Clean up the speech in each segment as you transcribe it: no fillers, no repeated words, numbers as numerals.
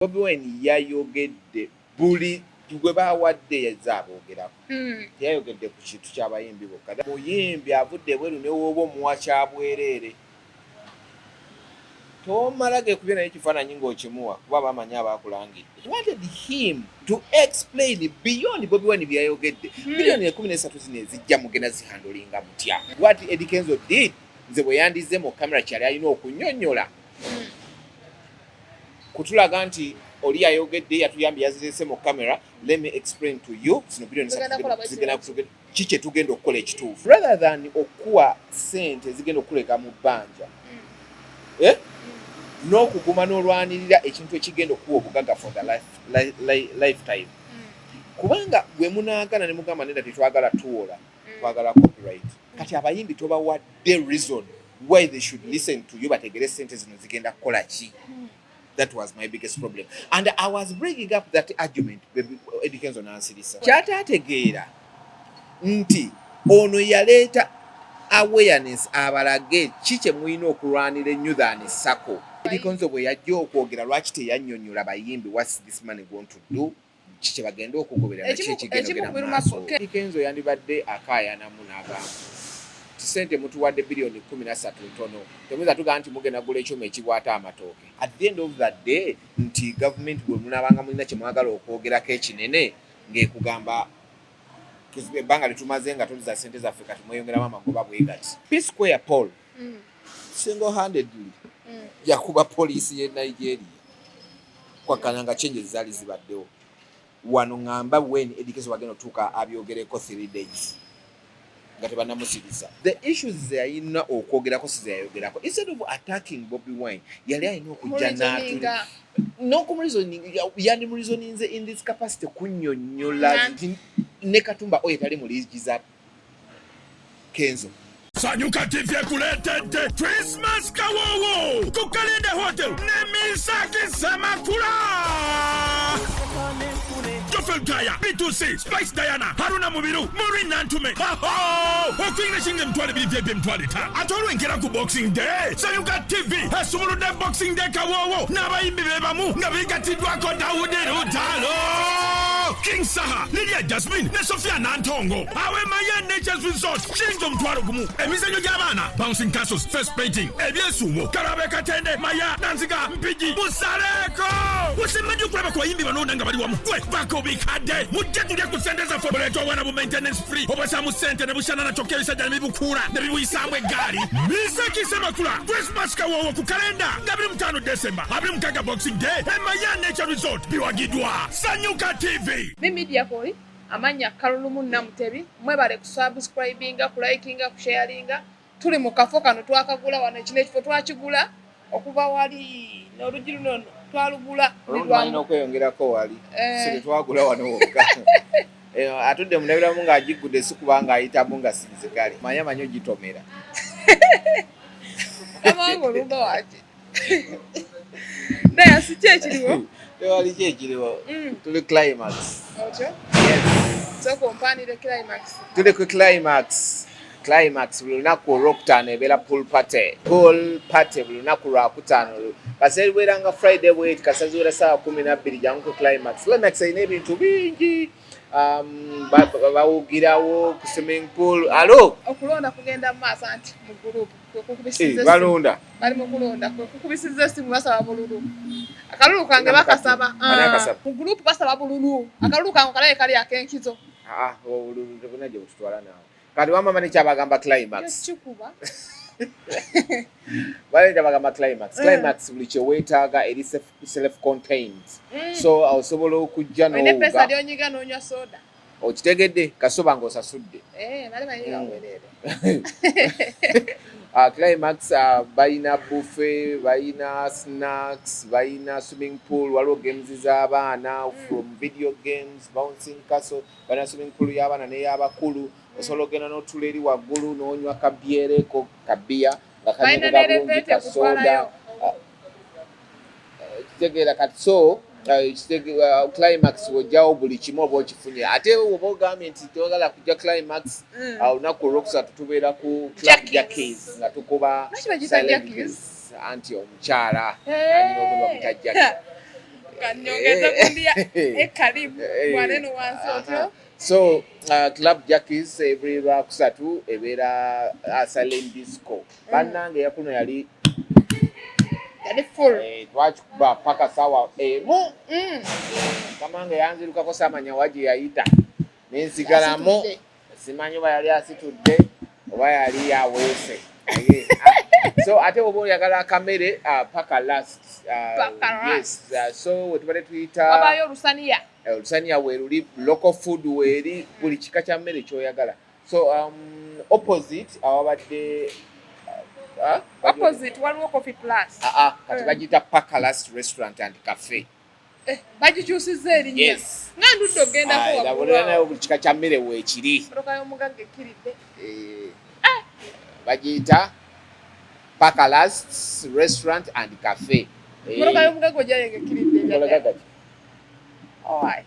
Bobi Wine yayogedde buli gwe bawadde yazze aboogerako. Teyayogedde ku kintu ky'abayimbi bokka. Muyimbi avudde ebweru ne w'oba omuwa kya bwereere, tomala geekubye naye ekifaananyi ng'okimuwa kuba bamanyi abaakulangidde. Wanted him to explain beyond Bobi Wine bye yayogedde. 13 billion zino ezijja mugenda zihandlinga mutya? What Eddy Kenzo did, nze bwe yandizze mu kamera kyali alina okunnyonnyola kutulaga nti oli yayogedde, yatuyambye, yazirese mu kamera, let me explain to you zino billion Tugenda kukola bwe zigenda ki kye tugenda okukola ekituufu rather than okuwa sente ezigenda okuleka mu bbanja, eh? N'okuguma n'olwanirira ekintu ekigenda okuwa obugagga for the lifetime, kubanga gwe munaagana ne mugamba nedda, tetwagala tuwola, twagala copyright. Kati abayimbi tobawadde reason why they should listen to you, bategere sente zino zigenda kukola ki. That was my biggest problem and I was bringing up that argument. Baby, Eddy Kenzo nansirisa kyataategeera nti ono yaleeta awareness abalage ki kye mulina okulwanira ennyo than sako. Eddy Kenzo bwe yajja okwogera, lwaki teyannyonnyola bayimbi what's this money going to do, ki kye bagenda okugobera naki ekigenda Ekimu ogenda ku mu biruma maaso? Eddy Kenzo yandibadde akaayanamu n'agamba ti sente mutuwadde 13 billion ntono, temuyinza tugamba nti mugenda gula ekyuma ekibwata amatooke. At the end of the day, nti gavumenti bwe munaabanga mulina kye mwagala okwogerako ekinene ng'ekugamba ebbanga lyetumaze nga tuliza sente zaffe, kati mweyongeramu amagoba bwe gati. P Square Paul single handedly yakuba poliisi y'e Nigeria kwakkana nga changes zaali zibaddewo wano. Ŋŋamba when Eddy Kenzo bagenda otuuka abyogereko 3 days nga tebannamusirisa, the issues ze yalina okwogerako si ze yayogerako. Instead of attacking Bobi Wine, yali alina okujja Mureasoninga. N'okumureasoning, yandimureasoninze in this capacity kunnyonnyola nti ne Katumba oyo tali mu liigi za Kenzo. Sanyuka TV ekuleetedde Christmas Kawowo ku Kalenda Hotel ne Misaki Semakula, Jofel Gaya, B2C, Spice Diana, Haruna Mubiru, Maureen Nantume. Okuyingira kinga 20,000 vip 50,000. Ate olwenkera ku Boxing Day, Sanyuka TV esumuludde Boxing Day Kawowo n'abayimbi be bamu nga beegatiddwako Dawudi Lutalo, King Saha, Lydia Jasmine ne Sofia Nantongo. Awemaya Nature's Resort kiyinza 10,000. Emizannyo gy'abaana, bouncing castles, face painting, ebyesuubo, Kalabe, Katende, Maya, Nanziga, Mpigi, musaleeko. Usemajja okulaba ku bayimbi banoona nga bali wamu. Gwe bako bikadde, mujje tulye ku ssente zaffe. Buleeta obwana bu maintenance free obwesaamu ssente ne bushanana, kyokka ebisajja ne bibukuula ne bibuyisaamu eggaali. Misaki Semakula, Christmas Kawowo ku Kalenda nga 25 December, 26 Boxing Day, Emaya Nature Resort. Biwagiddwa Sanyuka TV. Mi media koli amannya Kalulumu Namutebi. Mwebale kusubscribinga, kulikinga, kusharinga. Tuli mu kafo kano twakagula wano, ekino ekifo twakigula okuva wali n'oluggi luno twalugula. Olundi balina okweyongerako wali. Si tetwagula wano wokka. Atudde mundabiramu ng'agiggudde, si kubanga ayitamu nga sinzigale. Manya manyi ogitomera. Amawanga olumba waki naye si ki ekiriwo? Tewali ki ekiriwo. Tuli Climax. Otyo. Yes. Sooka ompanire Climax. Tuli ku Climax. Climax buli lunaku olwokutaano ebeera pool party, pool party buli lunaku lwakutaano, kasita ebeera nga Friday bweti, kasita ziwera saawa 12, jangu ku Climax. Climax erina ebintu bingi. Bawugirawo ku swimming pool alo. Okulonda kugenda mu maaso anti mu gurupu kwekukubisiza. Balonda. Bali mu kulonda, kwekukubisiza essimu, basaba bululu. Akalulu kange bakasaba. Ani akasaba? Mu gurupu basaba bululu. Akalulu kange kalabe kali ak'enkizo. Ah, obululu tebulina gye bututwala naawe. Kati wamama nekyabagamba Climax. Kikuba. Baleta bagamba Climax. Climax buli kyeweetaaga eri self contained, so osobola okujja olina epesa n'owuga. Lyonyiga n'onywa soda. Okitegedde, kasoba ng'osasudde. Eh, bali manyi gaweerere. Climax balina buffet, balina snacks, balina swimming pool, waliwo games z'abaana from video games, bouncing castle, balina swimming pool y'abaana n'ey'abakulu. Osobola ogenda n'otula eri waggulu n'onywa kabyereko kabiya nga balina kanyuga bulungi, n'elevator kasoda. ekutwalayo. Kitegeera kati so Climax wojjawo buli kimu oba okifunye. Ate oba ogambye nti toyagala kujja Climax, olunaku olwokusatu tubeera ku Club Jackies. Jackies nga tukuba Lwaki bagiyita silent Jackies? Beats. Anti omukyala anyina obuli bamuyita Jackie. Kanyongeze gundi ya ekalimu bwaneno wansi otyo. So Club Jackies every Lwakusatu ebeera silent disco. Bannange, yakuno yali Yali full. Twakikuba paka sawa 1. Kamange yanzirukako, samanya wa gye yayita nensigalamu. Asitudde. Simanyi oba yali asitudde oba yali aweese. Naye, so ate oba oyagala akamere, paka last. Paka Yes, so wetubadde tuyita Wabaayo olusaniya. Olusaniya weeruli, local food weeri, buli kika kya mmere kyoyagala. So opposite awabadde Opposite waliwo Coffee Plus. Ah, ah, kati bagiyita Pakalast Restaurant and Cafe. Eh, bagikyusizza erinnya. Yes. Nga ndudde ogendako Ah, era waggulu bulira nayo awo. buli kika kya mmere weekiri. Emmotoka y'omugagga ekkiridde. Eh, bagiyita Pakalast Restaurant and Cafe. Emmotoka y'omugagga ojjayo nga ekkiridde Emmotoka ebyadda. gaki? Owai.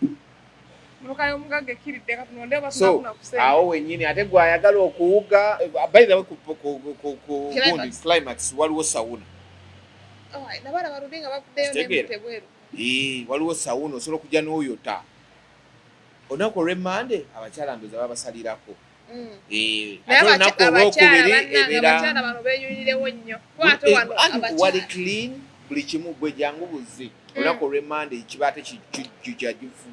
Emmotoka y'omugagga ekkiridde, katunonde oba So tunafuna ku ssente. awo wennyini ate gwe ayagala okuwuga, by the way, ku Climax. gundi Climax waliwo sauna. Owai, nabalaba luli nga bavuddeyo Kitegeera. n'embuto ebweru. Eh, waliwo sauna, osobola okujja n'oyota. Olunaku olw'emmande abakyala ndoza babasalirako. Eh, Naye ate olunaku abakyala olwokubiri bannange, ebeera abakyala bano beeyunirewo nnyo. Kuba ate Eh, wano anti wali abakyala. clean buli kimu, gwe jangu buzzi. Olunaku olw'emmande kiba ate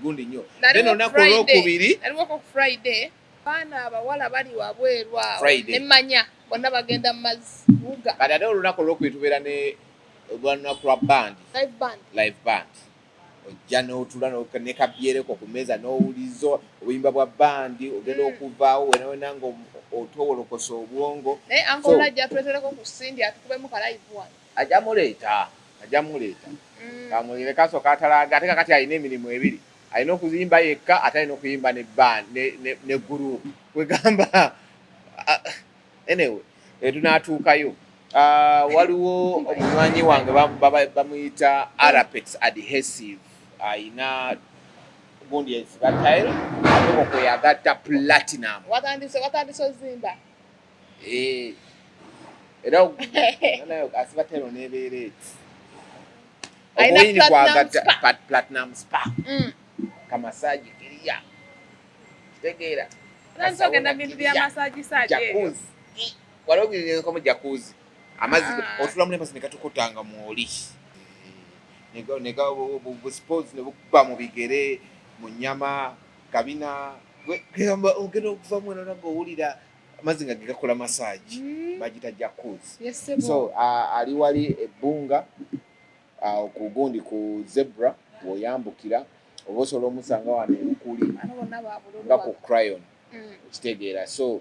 gundi nnyo. Naliwo Then olunaku Friday. olwokubiri Naliwoko ku Friday, abaana abawala bali wabweru awo. Friday. Nemmanya bonna bagenda mu mazzi wuga. Kati ate olunaku olwokubiri tubeera ne olunaku lwa band. Live band. Live band, ojja n'otula ne kabyereko ku mmeeza n'owuliza obuyimba bwa bandi, ogenda okuvaawo wena wena nga otowolokosa obwongo. Naye So- Uncle ajja atuleetereko ku Cindy atukubemu ka live one. Ajja muleeta, ajja muleeta. Kamulire kasooka atalaga ate kakati alina emirimu ebiri, alina okuyimba yekka ate alina okuyimba ne band ne group kwegamba. Anyway, tunaatuukayo. Ah, waliwo omunywanyi wange bamuyita Arapex Adhesive, ayina gundi esiba tile ate okwo kweyagatta platinum. Watandise ozimba. Eh, era nayo asiba tile nebeera eti. Alina Okuyini Platinum kwagatta Spa. Platinum Spa. Kamasaji kiriya, kitegeera? Otandise ogenda mu bintu bya massage saaji ebyo. Jacuzzi, waliwo ogirirekomu jacuzzi, amazzi Ah. otulamu n'amazzi ne gatukutanga mwoli busports ne bukuba mu bigere, mu nnyama kabina. Gamba ogenda okuva mwena nga owulira amazzi nga gegakola massage. Bagita jacuzzi. Yes, sebo. So ali wali ebbunga ku gundi ku Zebra bw'oyambukira, oba osobola omusanga wano ebukuli Bano bonna ba bululu nga ku wano. Crayon. Okitegeera? So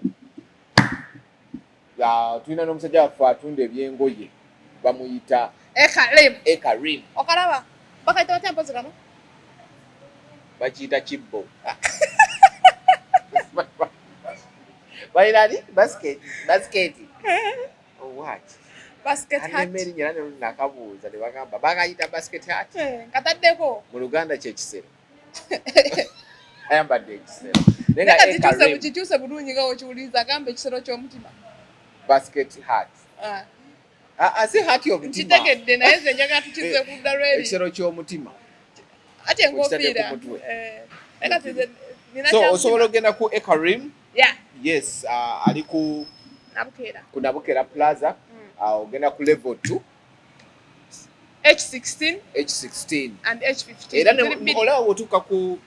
tulina n'omusajja waffe atunda ebyengoye, bamuyita Ekalim. Ekarim. Okalaba bakayita batya mpozi kano? Bakiyita kibbo, balina basket, basket what? Basket hat. Anema erinnya era nakabuuza ne bagamba bakayita basket hat. Eh, nkataddeko. Mu Luganda kyekisero, ayambadde ekisero naye nga Naye kikyuse Ekarim, kikyuse bulungi nga wekiwuliriza, agamba ekisero ky'omutima. Basket hat. Ah, Ah, ah, si hat y'omutima. Nkitegedde, naye nze njagala tukizze ku ludda lw'eri. Ekisero ky'omutima. Ate enkofiira. Okitadde ku mutwe. Eh, naye kati nze nina So kya osobola mutima. okugenda ku Ekarim. Yeah, Yes, ali ku Nabukeera. Ku Nabukera Plaza. Ogenda ku level 2. H16 H16 and H15. Era Ziri bbiri. olaba bw'otuuka ku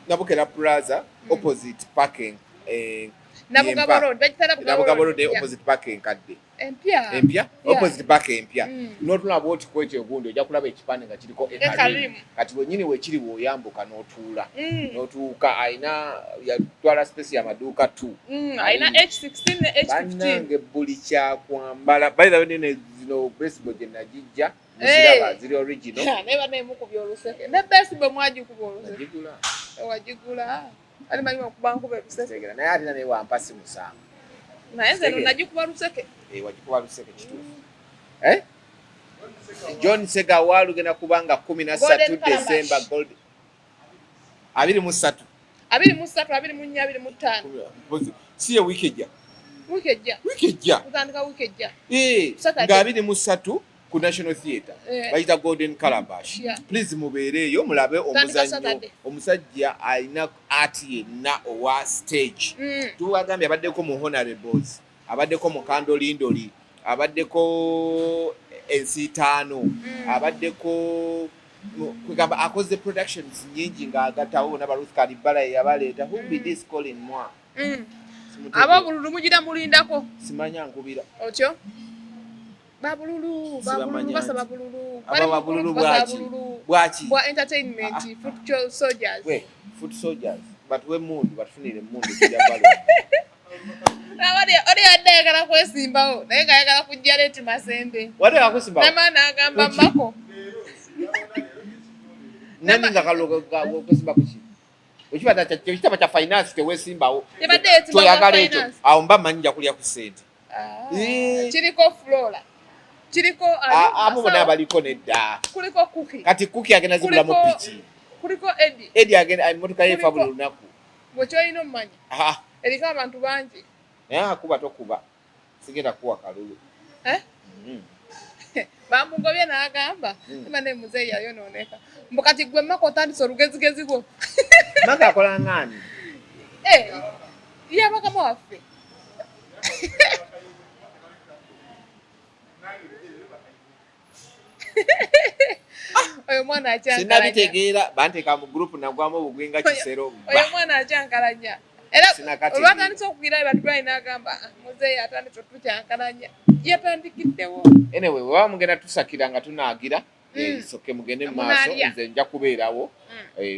Nabukera Plaza, opposite parking, eh, Nabugabo Yempa. Road. Bagita Nabugabo Nabugabo Road. Road, opposite park enkadde. Empya. Empya. Yeah. Opposite park empya. N'otulaba bwoti kwekyo egundi, ojja kulaba ekipande nga kiriko Ekarim. Ekarim. Kati wenyini wekiri, bw'oyambuka n'otuula n'otuuka, alina yatwala space y'amaduuka 2. Alina H16 ne H15. Bannange, buli kyakwambala. By the way, nene zino baseball gye nagijja muziraba, Hey. ziri original. Naye bannemukubya oluseke ne baseball mwagikuba oluseke. Nagigula. Wagigula, ali manyi okuba nkuba ebiseke. Kitegeera? Naye ate naye wampa si musango. Naye nze no Kitegeera. nagikuba luseke. Eh, wagikuba luseke, kituufu. Eh? John Segawa lugenda kubanga 13 Golden Calabash. December gold 23. 23, 24, 25. Mpozi, si ye wiiki ejja? Wiiki ejja. Wiiki ejja. Kutandika wiiki ejja. Eh, Saturday. nga 23 Ku National Theatre. Eh. Bayita Golden Calabash. Please mubeereeyo mulabe Tandika omuzannyo. Saturday. Omusajja alina art yenna owa stage. Tubagambye abaddeko mu Honorables, abaddeko mu Kandolindoli, abaddeko Ensiitaano, abaddeko kwegamba akoze productions nyingi ng'agattawo naba Ruth Kalibala yabaleeta. Who be this calling moi? Simutegeera. Ab'obululu mugira mulindako. Simanya nkubira. Otyo babululu babululu Sibamanya basaba nti. bululu. Aba Bali mu babululu group basaba bwaki? bululu. Bwaki? Bwa entertainment, foot soldiers. We foot soldiers batuwe emundu, batufunire emundu, tujja balonda. Oli yadde ayagala kwesimbawo naye ng'ayagala kujja leeti Masembe. Wadde akusimbawo? Nama n'agamba Kuki? Mako. Nani nga kalokwesimba kuki? Ekitaba kya finance tewesimbawo. Yabadde yeesimba Toyagala bwa ekyo. finance. Awo mba mmanyi nja kulya ku ssente. Ah, Eh. kiriko Flora, kiriko ani, Abo bonna Asawo, abaliko nedda. kuliko Kuki. Kati Kuki agenda zigulamu piki. Kuliko Edi. Edi agenda emmotoka ye efa buli lunaku. Gwe kyolina omumanya Ah, eriko abantu bangi. Naye akuba tokuba, sigenda kuwa kalulu. Eh? Bamugobye n'agamba ema ne muzeeyi yayonooneka mbu kati gwe Mako otandise olugezigezi gwo. Maka akola ngaani? Eh, ye abakama waffe. Oyo mwana akyankalanya. Sinabitegeera, banteeka mu gurupu nagwamu obugwi nga kisero. Oyo mwana akyankalanya era Sinakategeera. olwatandise okugira batulwayi n'agamba, "Ah, muzeeyi atandise otukyankalanya yatandikiddewo." Anyway, bwe mugenda tusakira nga tunaagira, soke mugende mu maaso. Munaalya. Nze nja kubeerawo.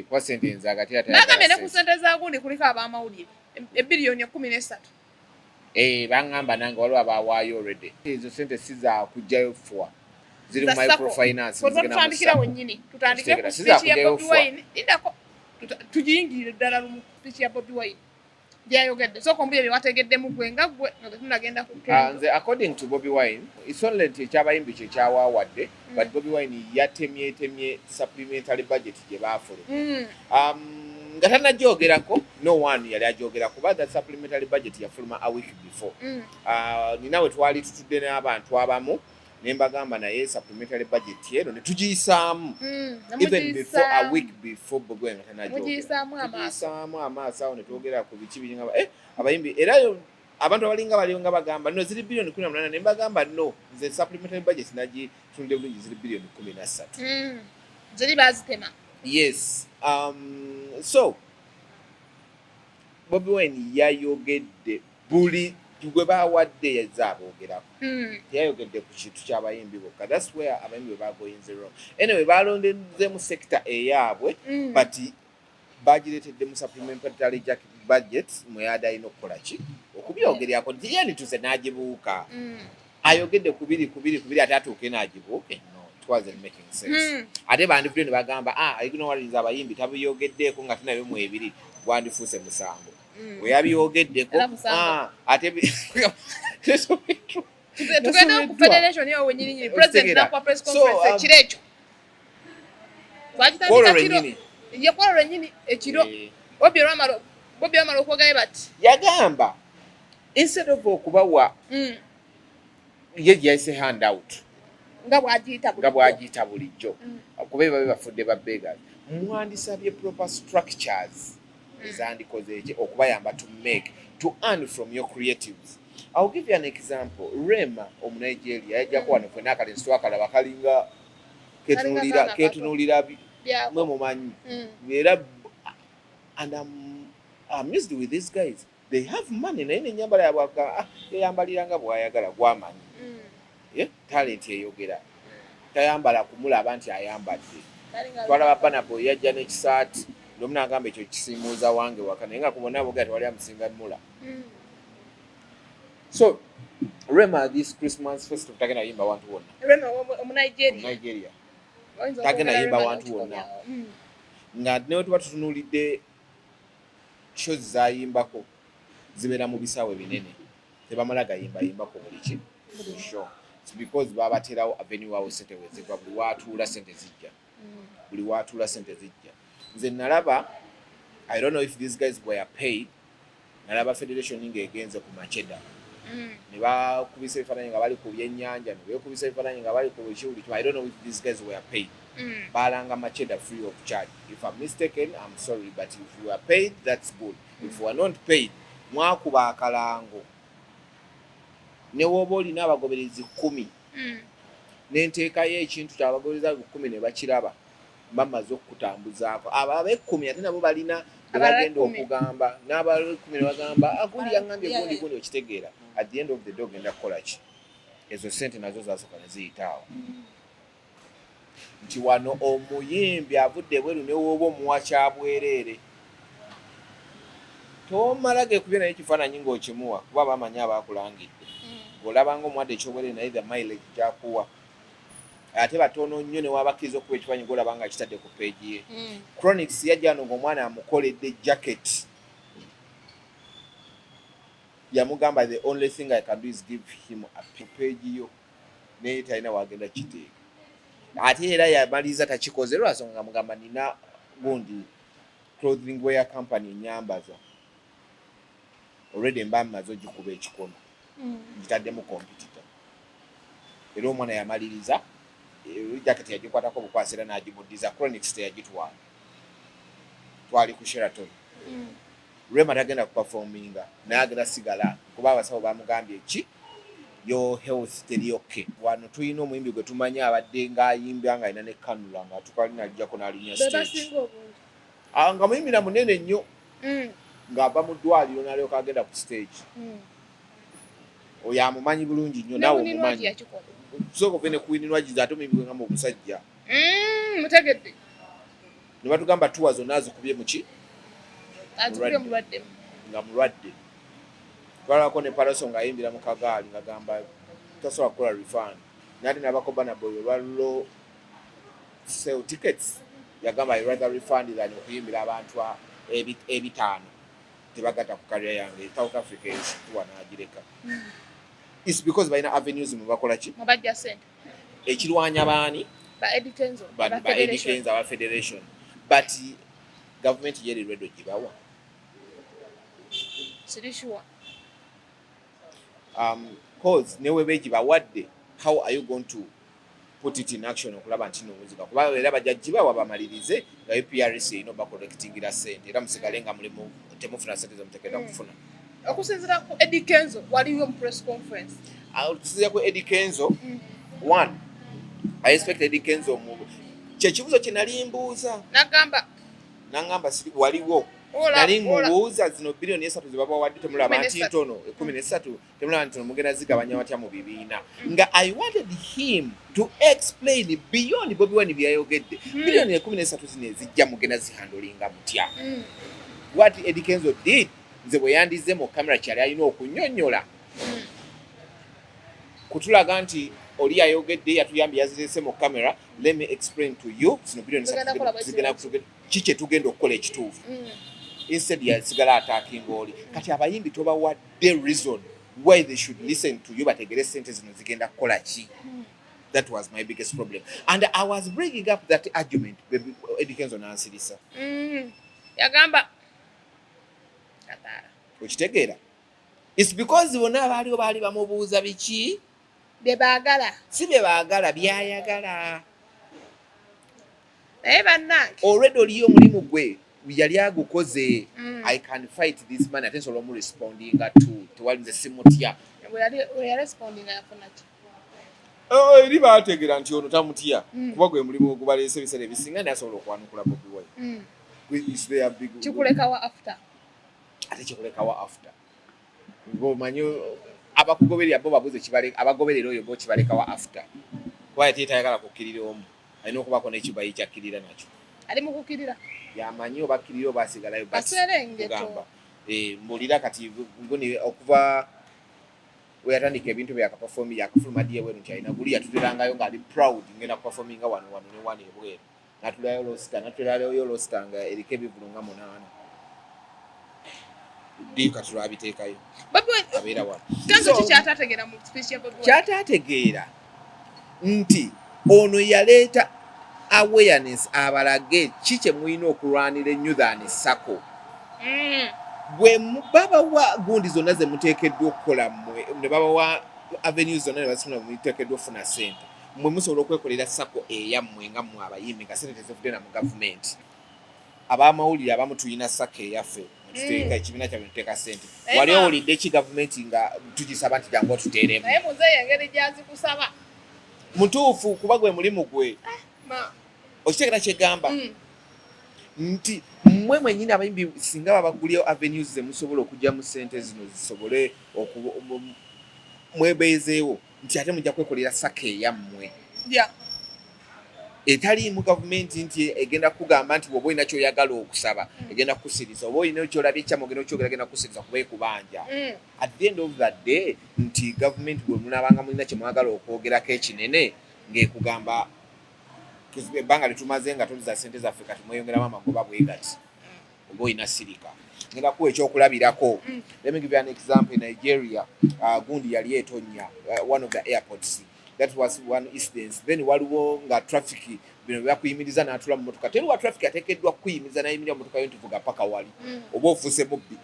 Kuba sente nze agati N'agambye ne ku sente za gundi kuliko ab'amawulire ebbiliyoni 13. Baŋŋamba nange waliwo abawaayo already. Ezo sente si za kuggyayo fwa, ziri mu Za SACCO. microfinance. Kwe Zigenda mu tutandikira SACCO. wennyini, tutandikire ku Kitegeera, si za speech ya kuggyayo Bobi fwa. Wine. Lindako. Tugiyingirire ddala lumu speech ya Bobi Wine gyayogedde. Sooka ombulire bye wategeddemu gwe nga gwe nga tetunagenda ku Ah, Kenzo. nze according to Bobi Wine, it's only nti ekyabayimbi kye kyawawadde, but Bobi Wine yatemyetemye supplementary budget gye baafulumya. Nga tannagyogerako, no one yali agyogerako, kuba that supplementary budget yafuluma a week before. Nina we twali tutudde n'abantu abamu ne mbagamba naye supplementary budget eno ne tugiyisaamu even before a week before Bobi Wine nga tannagyogera. Mugiyisaamu amaaso. Tugiyisaamu amaaso awo ne twogera ku biki biringa abayimbi era yo abantu abalinga balinga bagamba no ziri biliyoni 18, ne mbagamba no, nze supplementary budget nagitunudde bulungi, ziri biliyoni 13. Ziri bazitema. Yes, so Bobi Wine yayogedde buli gwe bawadde yazze aboogerako. Teyayogedde ku kintu ky'abayimbi bokka. That's where abayimbi bwe bagoyinze wrong. Anyway, balondezemu sector eyaabwe, but bagireetedde mu supplementary budget mweyadde alina okukola ki okubyogerako nti ye nituze n'agibuuka. Ayogedde kubiri kubiri kubiri ate atuuke n'agibuuke? No, it wasn't making sense. Ate bandivudde ne bagamba, ah, ignorinze abayimbi, tabiyogeddeeko nga tunabyo mu ebiri, gwandifuuse musango. Bwe yabyogeddeko Era musango. Ah, ate Tugende ku federation eyo wenyininyini, president Okitegeera. nakuwa press So, conference ekiro ekyo Kwolwo twagitandika kiro. lwennyini. Ye kwolwo lwennyini ekiro. Bobi olwamala okwogerayo bati Yagamba instead of okubawa ye gye yayise handout nga bw'agiyita nga bulijjo. bw'agiyita bulijjo, kuba babe bafudde ba beggars, mwandisabye proper structures ezandikoze eki okubayamba to make to earn from your creatives. I'll give you an example. Rema Omunigeria yajjako wano fena akalenzi twakalaba kalinga ketunuulira kaana kato. Ketunuulira Byako. mwe mumanyi era and I'm amused with these guys. They have money naye nenyambala yabwe ah, yeyambalira nga bw'ayagala gwamanyi. Yeah, talent eyogera, tayambala kumulaba nti ayambadde. Twalaba Burna Boy yajja n'ekisaati n'omu n'agamba ekyo kisiimuuza wange waka, naye nga ku bonna boogera tewali amusinga mula. So Rema this Christmas festival tagenda yimba wantu wonna. Rema Omunigeria. Nigeria. Oyinza Tagenda okwogera yimba Rema wantu wonna. n'okikomyawo. Nga newe tuba tutunuulidde shows zayimbako zibeera mu bisaawe binene, tebamala gayimbayimbako buli ki buli show. It's because babaterawo avenue awo sente weziva, buli watuula sente zijja. Buli watuula sente zijja. Nze nalaba, I don't know if these guys were paid, nalaba federation ng'egenze ku Macheda. Ne bakubisa ebifaananyi nga bali ku byennyanja, ne beekubisa ebifaananyi nga bali ku buki, buli kimu. I don't know if these guys were paid. Balanga Macheda free of charge. If I'm mistaken, I'm sorry, but if you are paid, that's good. If you are not paid, mwakuba akalango. Ne woba olina abagoberezi 10, nenteekayo ekintu kyabagoberezi abo 10 ne bakiraba, bamaze okukutambuzaako. Abo ab'ekkumi ate nabo balina bwe Abalala bagenda 10. okugamba, n'abalala 10 ne bagamba, "Ah, gundi yaŋŋambye gundi gundi." Okitegeera? At the end of the day ogenda kukola ki? Ezo sente nazo zasooka ne ziyitaawo nti wano omuyimbi avudde ebweru, ne wooba omuwa kyabwereere, tomala gekubye naye ekifaananyi ng'okimuwa, kuba bamanyi abakulangidde. Olabanga omuwadde ekyobwereere, naye the mileage gyakuwa ate batono nnyo. Ne wabakkiriza okuba ekifaananyi, ng'olaba nga kitadde ku page ye. Chronix yajja wano ng'omwana amukoledde jacket. Yamugamba, "The only thing I can do is give him a page yo," naye talina wagenda kiteeka. Ate era yamaliriza takikoze lwasonga nga mugamba, "Nina gundi clothing wear company enyambaza already, mba mmaze ogikuba ekikono, ngitaddemu competitor." Era omwana yamaliriza jacket yagikwatako bukwasi era n'agimuddiza. Chronix teyagitwala, twali ku Sheraton. Rema tagenda kuperforminga, naye agenda sigala kuba abasawo bamugambye ki, "Your health teri okay." Wano tulina omuyimbi gwe tumanyi abadde ng'ayimbya nga alina ne cannula, nga tukalina ajjako n'alinnya Be stage. basinga obungi. Ah, nga muyimbira munene nnyo, ng'ava mu ddwaliro n'alyoka agenda ku stage. Oyo amumanyi bulungi nnyo, naawe Ne Winnie Nwagi omumanyi. yakikola. Sooka ove ne ku Winnie Nwagi, ate omuyimbi gwe ngamba omusajja. Mutegedde. Ne batugamba tuwa zonna azikubye muki? Azikubye mulwadde. Nga mulwadde. Twalabako ne Pallaso ng'ayimbira mu kagaali, ngagamba tasobola kukola refund, naye ate nabako Burna Boy olwa low sell tickets yagamba, "I rather refund than okuyimbira abantu 500 tebagatta ku career yange." South Africa ekituwa n'agireka. It's because balina avenues mwe bakola ki? Mubajja sente. Ekirwanya baani? Ba Eddie Kenzo. Ba Ba ba Eddie Federation. Kenzo, aba federation. But government yeri ready gibawa? Siri sure. Cause ne weba egibawadde, how are you going to put it in action okulaba nti nomuziga? Kuba era bajja gibawa bamalirize nga UPRS erina obacollectingira sente, era musigale nga mulimu temufuna sente zemuteekeddwa kufuna. Okusinziira ku Eddie Kenzo, waliwo mu press conference. Ah, okusinziira ku Eddie Kenzo, one, I expect Eddie Kenzo mu kyekibuzo kye nali mbuuza. Nagamba Nangamba siri waliwo. Nali mubuuza, zino 3 biliyoni ze babawadde temulaba nti 13. ntono? 13 temulaba ntono? Mugenda zigabanya watya mu bibiina? Nga I wanted him to explain beyond Bobi Wine byayogedde. 13 biliyoni zino ezijja mugenda zihandlinga mutya? What Eddie Kenzo did, nze bwe yandize mu kamera, kyali alina okunyonnyola kutulaga nti oli yayogedde, yatuyambye, yazirese mu kamera, "Let me explain to you zino biliyoni Tugenda kukola bwe zigenda ki kye tugenda okukola ekituufu." Instead yasigala attacking oli. Kati abayimbi tobawadde reason why they should listen to you, bategere sente zino zigenda kukola ki. That was my biggest problem, and I was bringing up that argument, baby. Eddie Kenzo nansirisa. Yagamba kataala. Okitegeera? It's because bonna abaaliwo baali bamubuuza biki? Bye baagala. Si bye baagala, byayagala. Naye bannange, Already oliyo omulimu gwe yali agukoze. I can fight this man, ate nsobola omurespondinga to, tewali, nze simutya. Bwe yarespondinga yafuna ki? Oh, eri baategeera nti ono tamutya, kuba gwe mulimu ogubaleese ebiseera ebisinga, naye asobola okwanukula Bobi Wine. Is there Kikulekawa after? Ate kikulekawa after ng'omanyi abakugoberera bo babuze abagoberera oyo bo kibalekawa after, kuba ate tayagala kukkirira omu, alina okubaako n'ekibayi kyakkirira nakyo. Ali mu kukkirira. Yamanyi oba akkirira oba asigalayo, but Kaserengeto. kugamba, mbulira kati nguni okuva we yatandika ebintu bye, yakaperformi, yakafuluma ddi ebweru nti alina guli yatuterangayo ng'ali proud, ngenda kuperforminga wano wano ne wano ebweru, natulayo roster, natulayo roster nga eriko ebivulu nga munaana. Ddi kati lwabiteekayo? Bobi Wine- Abeera wano. Kenzo So- ki kyatategeera mu speech ya Bobi Wine? Kyataategeera nti ono yaleeta awareness, abalage ki kye mulina okulwanira ennyo than sako. Bwe babawa gundi zonna ze muteekeddwa okukola mmwe, ne babawa avenues zonna ne bazifuna, muteekeddwa okufuna ssente, mmwe musobola okwekolera SACCO eyammwe nga mmwe abayimbi, nga ssente tezivudde na mu gavumenti. Abamawulire abamu tulina SACCO eyaffe mwetuteeka ekibiina kyaffe, netuteeka ssente. Naye Wali owulidde ki gavumenti nga tugisaba nti jangu otuteeremu? Naye muzeeyi, engeri gyazikusaba. Mutuufu, kuba gwe mulimu gwe. Ma Okitegeera kyegamba nti mmwe mwennyini abayimbi, singa babagulyewo avenues ze musobola okugyamu ssente zino zisobole mwebeezeewo, nti ate mujja kwekolera SACCO eyammwe etaliimu gavumenti, nti egenda kugamba nti bw'oba olina kyoyagala okusaba, egenda kukusiriza, oba olina kyolabye ekyamu ogenda okyogera, egenda kukusiriza kuba ekubanja. At the end of the day, nti gavumenti bwe munaabanga mulina kye mwagala okwogerako ekinene, ng'ekugamba ebbanga lyetumaze nga tuliza ssente zaffe, kati mweyongeramu amagoba bwe gati, oba olina sirika. Ngenda kuwa ekyokulabirako. Let me give you an example. In Nigeria, gundi yali etonnya, one of the airports. That was one incident. Then waliwo nga traffic bino byakuyimiriza n'atula mu motoka. Teri wa traffic ateekeddwa kukuyimiriza n'ayimirira mu motoka yo nti vuga paka wali, oba ofuuse mubbi.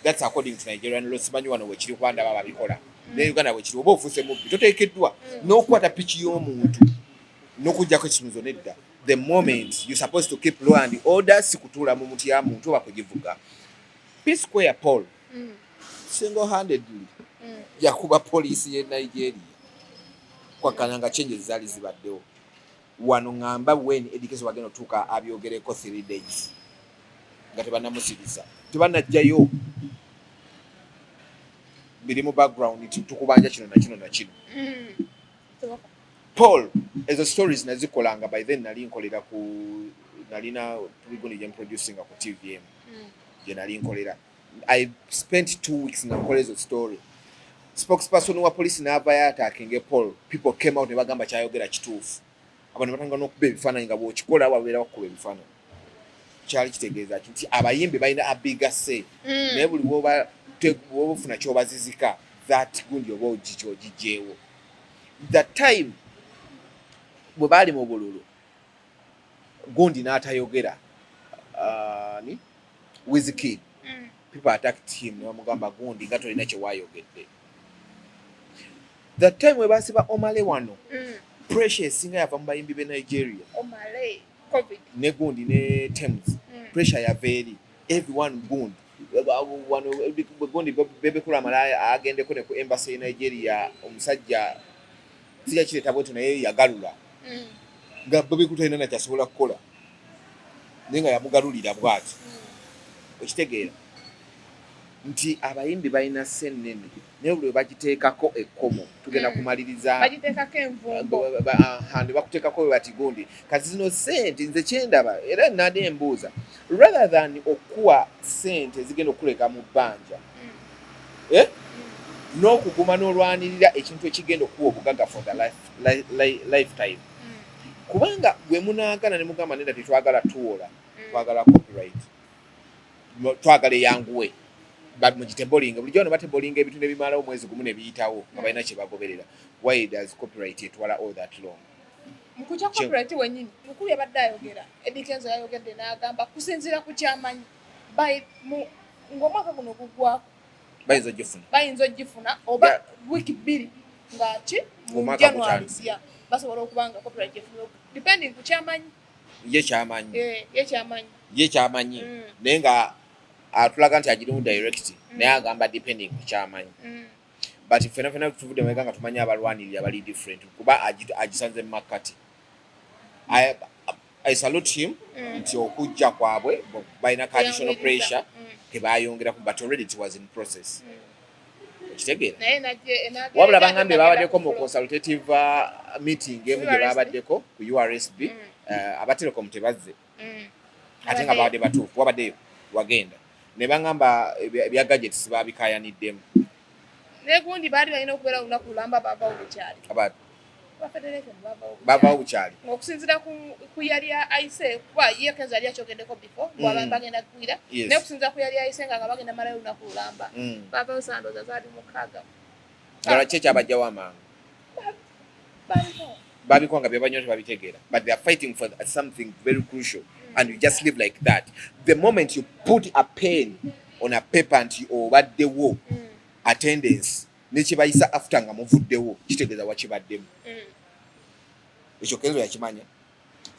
That's according to Nigerian law. Simanyi wano wekiri, kuba ndaba babikola ne Uganda wekiri. Oba ofuuse mubbi, toteekeddwa n'okukwata piki y'omuntu n'okuggyako ekisumuzo nedda. The moment you supposed to keep law and order, si kutuula mu muti ya muntu oba kugivuga. P Square Paul single handedly yakuba poliisi ye Nigeria kwakkana nga changes zaali zibaddewo wano. Ŋŋamba when Eddy Kenzo wagenda otuuka abyogereko 3 days nga tebannamusirisa, tebannajjayo biri mu background nti tukubanja kino nakino nakino. Paul, ezo stories nazikolanga. By then nali nkolera ku, nalina gundi gye mproducinga ku TVM gye nali nkolera. I spent 2 weeks nga nkola ezo story. Spokesperson wa police n'avayo attacking Paul. People came out ne bagamba kyayogera kituufu. Abantu batanga n'okuba ebifaananyi, nga bw'okikola wabeera bakukuba ebifaananyi. Kyali kitegeeza ki? Nti abayimbi balina a bigger say, naye buli woba woba ofuna kyobazizika, that gundi oba ogigyewo. The time bwe baali mu bululu, gundi n'atayogera, ni Wizkid, people attacked him ne bamugamba gundi nga tolina kyewayogedde. The time we basiba Omah Lay wano, pressure esinga yava mu bayimbi b'e Nigeria. Omah Lay, COVID. Ne gundi ne Tems. Pressure yava eri everyone. Gundi wano, gundi Bebe Cool amala agendeko ne ku embassy e Nigeria, omusajja sijja kireeta bwetu, naye yagalula nga Bebe Cool talina nakyasobola kukola, naye nga yamugalulira bw'ati. Okitegeera nti abayimbi balina sennene, naye buli we bagiteekako ekkomo tugenda kumaliriza. Bagiteekako envumbo. Ne bakuteekako bwe bati gundi. Kati zino sente nze kyendaba, era nade embuuza, rather than okuwa sente ezigenda okuleka mu bbanja, eh? N'okuguma n'olwanirira ekintu ekigenda okuwa obugagga for the lifetime, kubanga bwe munaagana ne mugamba nedda, tetwagala tuwola, twagala copyright, twagala eyanguwe, mugitebolinga. Bulijjo wano batebolinga ebintu ne bimalawo omwezi gumu ne biyitawo nga balina kye bagoberera. Why does copyright etwala all that long? Mukukya copyright wennyini, mukulu yabadde ayogera, Eddy Kenzo yayogedde n'agamba kusinziira ku kyamanyi, ng'omwaka guno guggwako bayinza ogifuna. Bayinza ogifuna oba wiiki 2 ngaki mu Ng'omwaka January. gutandise. Yeah, basobola okuba nga copyright efunibwa depending ku kyamanyi. Ye kyamanyi. Eh, ye kyamanyi. Ye kyamanyi. Naye nga atulaga nti agirimu direct, naye agamba depending ku kyamanyi. But fena fena tuvudde mabega nga tumanyi abalwanirira bali different, kuba agisanze mu makkati. I salute him nti okujja kwabwe balina ka additional pressure kebayongeraku, but already it was in process. Okitegeera? Naye najje Wabula bangambye babaddeko mu consultative meeting emu gye URSB. Babaddeko ku URSB. Aba Telecom tebazze, ate nga babadde batuufu. Wabaddeyo wagenda ne baŋŋamba ebya gadgets babikayaniddemu. Negundi baali balina okubeera olunaku lulamba, bavawo bukyali. Aba federation bavawo bukyali. Bavawo bukyali. Ng'okusinziira ku yali ayise, kuba ye Kenzo yali akyogeddeko before bwaba bagenda kugwira, naye okusinziira ku yali ayise nga bagenda malayo olunaku lulamba, bavayo sandooza zaali 6. Nga lwaki ekyabajjawo amangu? Baliko. Babiko nga byebanyo tebabitegeera, but they are fighting for something very crucial and you just live like that. The moment you put a pen On a paper nti obaddewo, attendance nekibayisa after nga muvuddewo kitegeeza wakibaddemu. Ekyo Kenzo yakimanya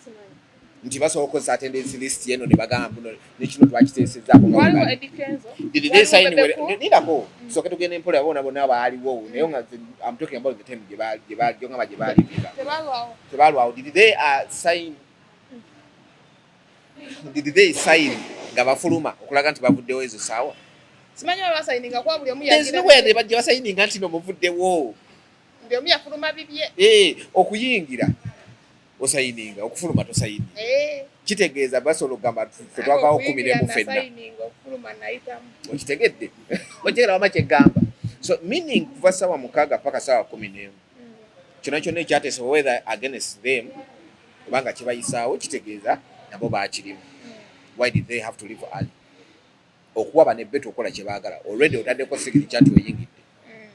Simanyi. Nti basobola okukozesa attendance list yeno ne bagamba mbuno nekino twakiteesezaako nga Waliwo bwe bali. Eddie Kenzo. Did they sign? Waliwo Bebe Cool. Nindako, tusooke tugende mpola. Bona bonna baaliwo, naye nga I'm talking about the time gye baali gyongamba gye baalivinga. Tebalwawo. Tebalwawo. Did they sign? Did they sign nga bafuluma okulaga nti bavuddewo ezo saawa? Simanyi oba basayininga, kuba buli omu There's yagira nowhere they bajja basayininga nti no muvuddewo. Buli omu yafuluma bibye. Eh, okuyingira osayininga, okufuluma tosayininga. Kitegeeza basobola okugamba ffe twavaawo 11 ffenna. Nasayininga, okufuluma nayitamu. Okitegedde? Okitegera wama kyegamba? So meaning kuva saawa 6 paka saawa 11, kyonna kyonna ekyateesebwa, whether against them obanga kibayisaawo, kitegeeza nabo bakirimu. Why did they have to leave early? Okuwa bano ebbetu okukola kye baagala, already otaddeko signature nti oyingidde,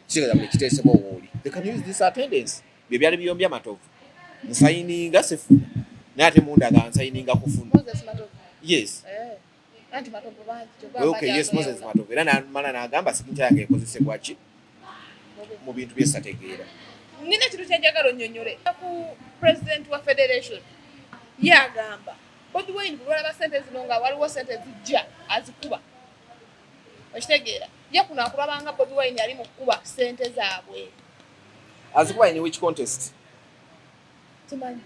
kitegeeza buli kiteesebwa wooli. They can use this attendance. Bye byali biyombya Matovu, nsayininga sifuna, naye ate mundaga nsayininga kufuna. Moses Matovu. Yes. Eh. Anti Matovu bangi, kyova Okay, yes, Moses Matovu. Era namala n'agamba signature yange ekozesebwa ki mu bintu byesategeera. Nina ekintu kyenjagala onnyonnyole ku president wa federation. Ye agamba Bobi Wine bwe balaba sente zino nga waliwo sente zijja azikuba, okitegeera? Ye kuno akulabanga Bobi Wine ali mu kukuba sente zaabwe. Azikuba in which context? Simanyi.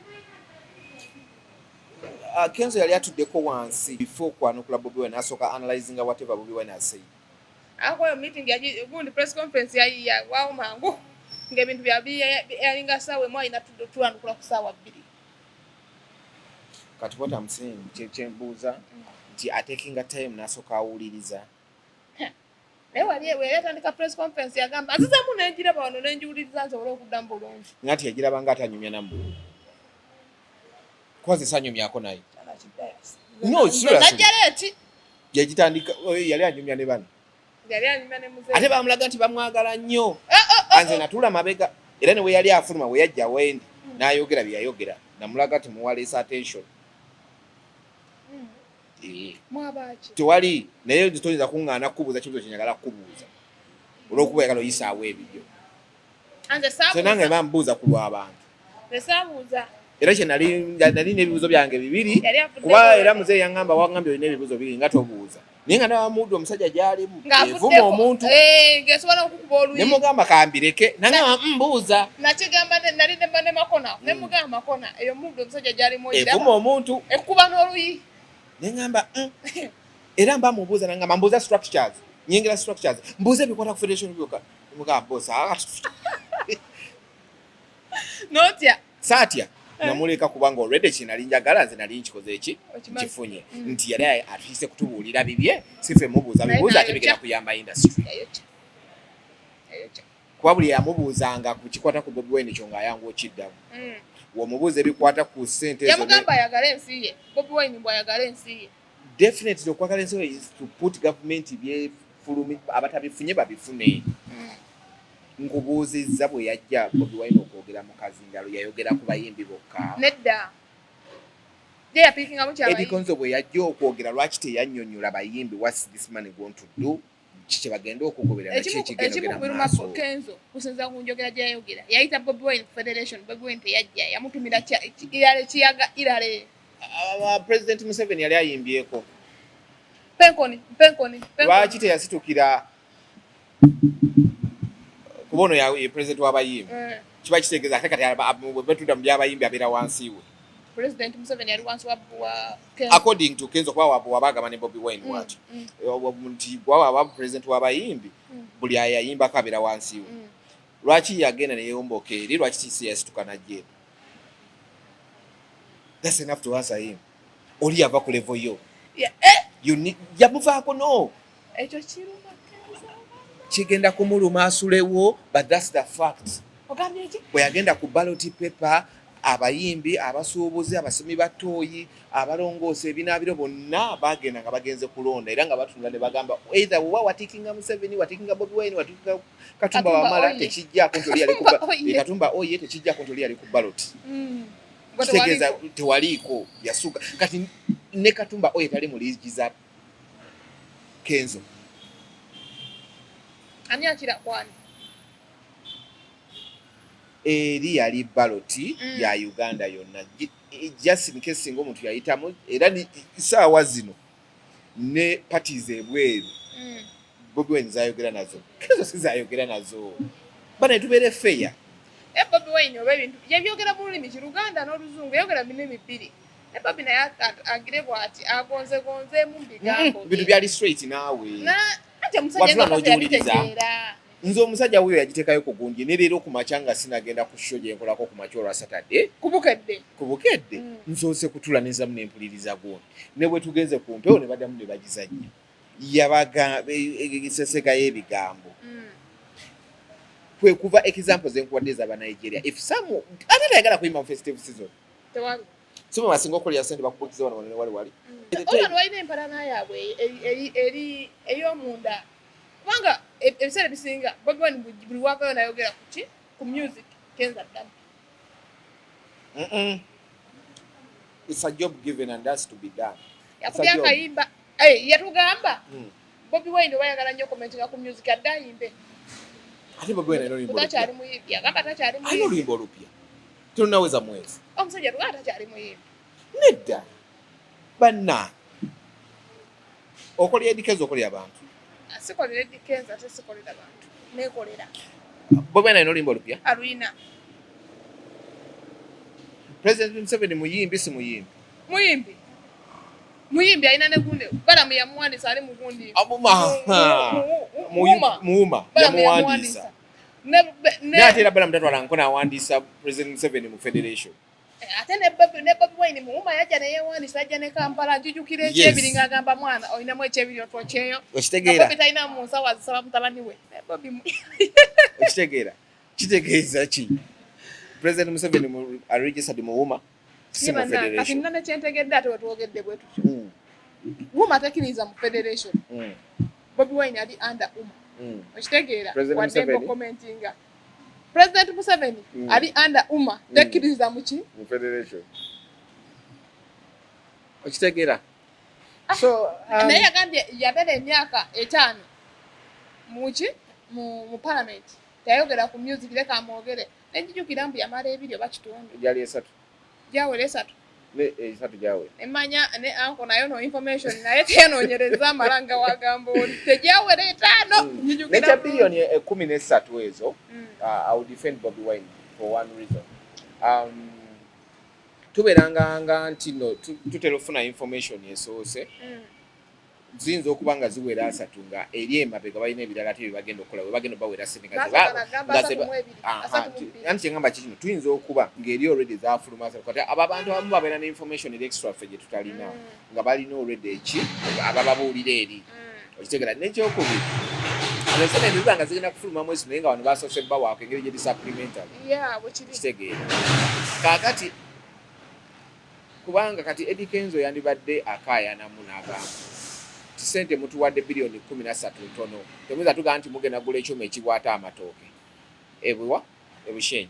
Kenzo yali atuddeko wansi before kwanukula Bobi Wine, asooka analyzinga whatever Bobi Wine has said. Akoyo meeting yaji gundi press conference yayi waawo mangu ng'ebintu byalinga saawa 1, alina tulandukula ku saawa 2. Kati what I'm saying, kyembuuza nti atakinga time n'asooka awuliriza. Naye wali we yali atandika press conference yagamba azizaamu nenjiraba wano nenjiwuliriza nsobole okuddamu bulungi. Nga nti yagirabanga ate anyumya nammwe, kuba sanyumyako naye. No, seriously. Najja late. Yagitandika, oyo yali anyumya ne bano. Yali anyumya ne muzeeyi. Ate bamulaga nti bamwagala nnyo. Eh, oh, oh, Anze natuula mabega, era ne we yali afuluma, we yajja wendi n'ayogera bye yayogera, namulaga nti muwaleesa attention. Eh. Mwabaki? Tewali, naye nze toyinza kuŋŋaana kukubuuza kibuuzo kyenjagala kukubuuza olw'okuba oyagala oyisaawo ebibyo. Anze So nange saabuuza. bambuuza ku lw'abantu. Nze saabuuza. Era kye nali n'ebibuuzo byange bibiri. Yali avudde. Kuba era muzeeyi yaŋŋamba, waŋŋambye olina ebibuuzo bibiri nga tobuuza, naye nga nabamuudde omusajja gy'alimu evuma Ng'avuddeko. omuntu. Eh, ng'esobola okukuba oluyi. Ne mugamba kambireke, nangamba mbuuza. Nakigamba nali ne Makona, ne mugamba, "Makona, eyo muddu omusajja gy'alimu ogiraba?" Evuma omuntu. Ekkuba n'oluyi. Ne ŋŋamba, Era mba mubuuza, nangamba mbuuza structures, nyingira structures, mbuuza ebikwata ku federation byokka. Mugamba, "Boss, Notya? Saatya, namuleka kubanga already kye nali njagala nze nali nkikoze eki Okimaze. nkifunye nti yali atuyise kutubuulira bibye, si ffe mubuuza Naye bibuuzo ate n'ayokya. bigenda kuyamba industry. Yayokya, yayokya. Kuba buli yamubuuzanga ku kikwata ku Bobi Wine kyo ng'ayangu okiddamu. Womubuuza ebikwata ku ssente ezo Yamugamba ayagale ensi ye, Bobi Wine mbw ayagale ensi ye. Definitely okwagala ensi is to put government byefulumi, abatabifunye babifune. Nkubuuzizza, bwe yajja Bobi Wine okwogera mu kazindalo, yayogera ku bayimbi bokka? Nedda, ye yapiikingamu Eddie kyabayimbi. Kenzo bwe yajja okwogera, lwaki teyannyonnyola bayimbi what's this money going to do, ki kye bagenda okugobera naki ekigenda Ekimu ogenda ku mu biruma maaso? Kenzo, kusinziira ku njogera gye yayogera, yayita Bobi Wine ku federation, Bobi Wine teyajja, yamutumira irale kiyaga irale. President Museveni yali ayimbyeko. Penkoni, penkoni, penkoni. Lwaki teyasitukira kuba ono ye president w'abayimbi? Kiba kitegeeza ate kati bwe batudda mu by'abayimbi abeera wansi we. President Museveni yali wansi wa Kenzo. According to Kenzo, kuba wabagamba ne Bobi Wine bwatyo nti bwaba president w'abayimbi, buli ayayimbako abeera wansi we. Lwaki yagenda neyeyomboka eri? Lwaki tisi yasituka najja eno? That's enough to answer him. Oli yava ku level yo. Yeah, eh, Yamuvaako no. Ekyo kiruma Kenzo. Kigenda kumuluma asulewo, but that's the fact. Ogambye ki? Bwe yagenda ku ballot paper, abayimbi, abasuubuzi, abasimi ba ttooyi, abalongoosa ebinaabiro, bonna bagenda nga bagenze kulonda, era nga batunula ne bagamba either oba watikinga Museveni, watikinga Bobi Wine, watikinga Katumba Katumba Wamala, oye. tekijjaako nti oli yali ku Katumba oye. Katumba oye, tekijjaako nti oli yali ku ballot. Gwe Kitegeeza tewaliiko. Tewaliiko yasuka. Kati ne Katumba oye tali mu liigi za Kenzo. Ani akira kwani? Eri yali ballot ya Uganda yonna, just in case singa omuntu yayitamu. Era saawa zino ne parties ebweru Bobi Wine zayogera nazo, Kenzo si zayogera nazo. Bana, tubeere fair. E Bobi Wine oba ebintu yabyogera mu lulimi ki? Luganda n'Oluzungu. Yayogera mu nnimi bbiri. Ne Bobi naye agire bw'ati agonzegonzeemu mu bigambo. Bintu byali straight naawe. Anti omusajja Watula n'ogiwuliriza. Yabitegeera. Nze omusajja wuyo yagiteekayo ku gundi, ne leero ku makya nga sinagenda ku show gye nkolako ku makya olwa Saturday Kubukedde. Ku Bukedde. Nsoose kutula nenzamu nempuliriza gundi, ne bwe tugenze ku mpewo ne baddamu ne bagizannya. Yabaga ensesega y'ebigambo kwe kuva example zenkuwadde ez'Abanigeria. If some ate tayagala kuyimba mu festive season, Tewali. Si bwe basinga okukolera sente, bakubukiza wano wano ne wali wali. Oba walina empalana yaabwe eri ey'omunda, kubanga ebiseera ebisinga Bobi Wine buli wavayo nayogera ku ki, ku music, Kenzo addamu. It's a job given and has to be done. Yakubye job. akayimba. Yatugamba Bobi Wine oba ayagala nnyo commentinga ku music, adde ayimbe. Ate Bobi Wine alina oluyimba olupya. Takyali muyimbi, agamba takyali Alina muyimbi. oluyimba olupya, tulunaweza mwezi. Omusajja tugamba takyali muyimbi. Nedda banna, okolera Eddy Kenzo, okolera abantu. Sikolera Eddy Kenzo, ate sikolera bantu, nekolera. Bobi Wine alina oluyimba olupya. Aluyina. President Museveni muyimbi, si muyimbi? Muyimbi, muyimbi. Alina ne gundi, Balamu yamuwandiisa, ali mu gundi. Muwuma. Muwuma. Balamu. Yamuwandiisa. Yamuwandiisa. Naye ate era Balamu tatwala nkono awandiisa President Museveni mu federation. Ate ne Bobi Wine muwuma yajja neyewandiisa, ajja ne Kampala, njijukira ekyebiri ng'agamba mwana olinamu ekyebiri otwokyeyo. Okitegeera? Bobi talina mu nsawo, azisaba mutabani we. Ne Bobi Okitegeera? Kitegeeza ki? President Museveni registered muwuma, si mu Kati federation. nina nekyentegedde, ate wetwogedde bwe tutyo, UMA tekkiriza mu federation. Bobi Wine ali under UMA. Okitegeera? President Waddembe Museveni? Okucommentinga President Museveni ali under UMA, tekkiriza muki? Mu federation. Okitegeera? So Naye yagambye yabeera emyaka 50 muki, mu parliament, teyayogera ku music, leka amwogere. Nenjijukira mbu yamala 2 oba kitundu. Gyali 3. Gyawera 3. Ne 3 gyawera. Emanya ne anko nayo no information, naye teyanoonyereza, amala nga wagamba oli tegyawera 5. Njijukira Nekya bulungi. Biliyoni 13 ezo, I will defend Bobi Wine for one reason. Tubeeranga nti no tutera okufuna information esoose, ziyinza okuba nga ziwera 30, nga eri emabega balina ebirala ate bye bagenda okukola, bwe bagenda obawera sente nga Baasagala gamba nga 32, Aha, 32. Anti kyengamba kikino, tuyinza okuba ng'eri already zafuluma 30. Kati abo abantu abamu babeera ne information eri extra ffe gye tutalina, nga balina already eki abababuulira eri. Okitegeera? Nekyokubiri, ezo sente ziba nga zigenda kufuluma mwezi, naye nga wano basoose bawaako engeri gyeri supplementary. Yeah, bwe kiri. Kitegeera? Kaakati kubanga kati Eddy Kenzo yandibadde akaayanamu n'agamba ti sente mutuwadde biliyoni 13 ntono, temuyinza tugamba nti mugenda gula ekyuma ekibwata amatooke ebuwa ebushenyi,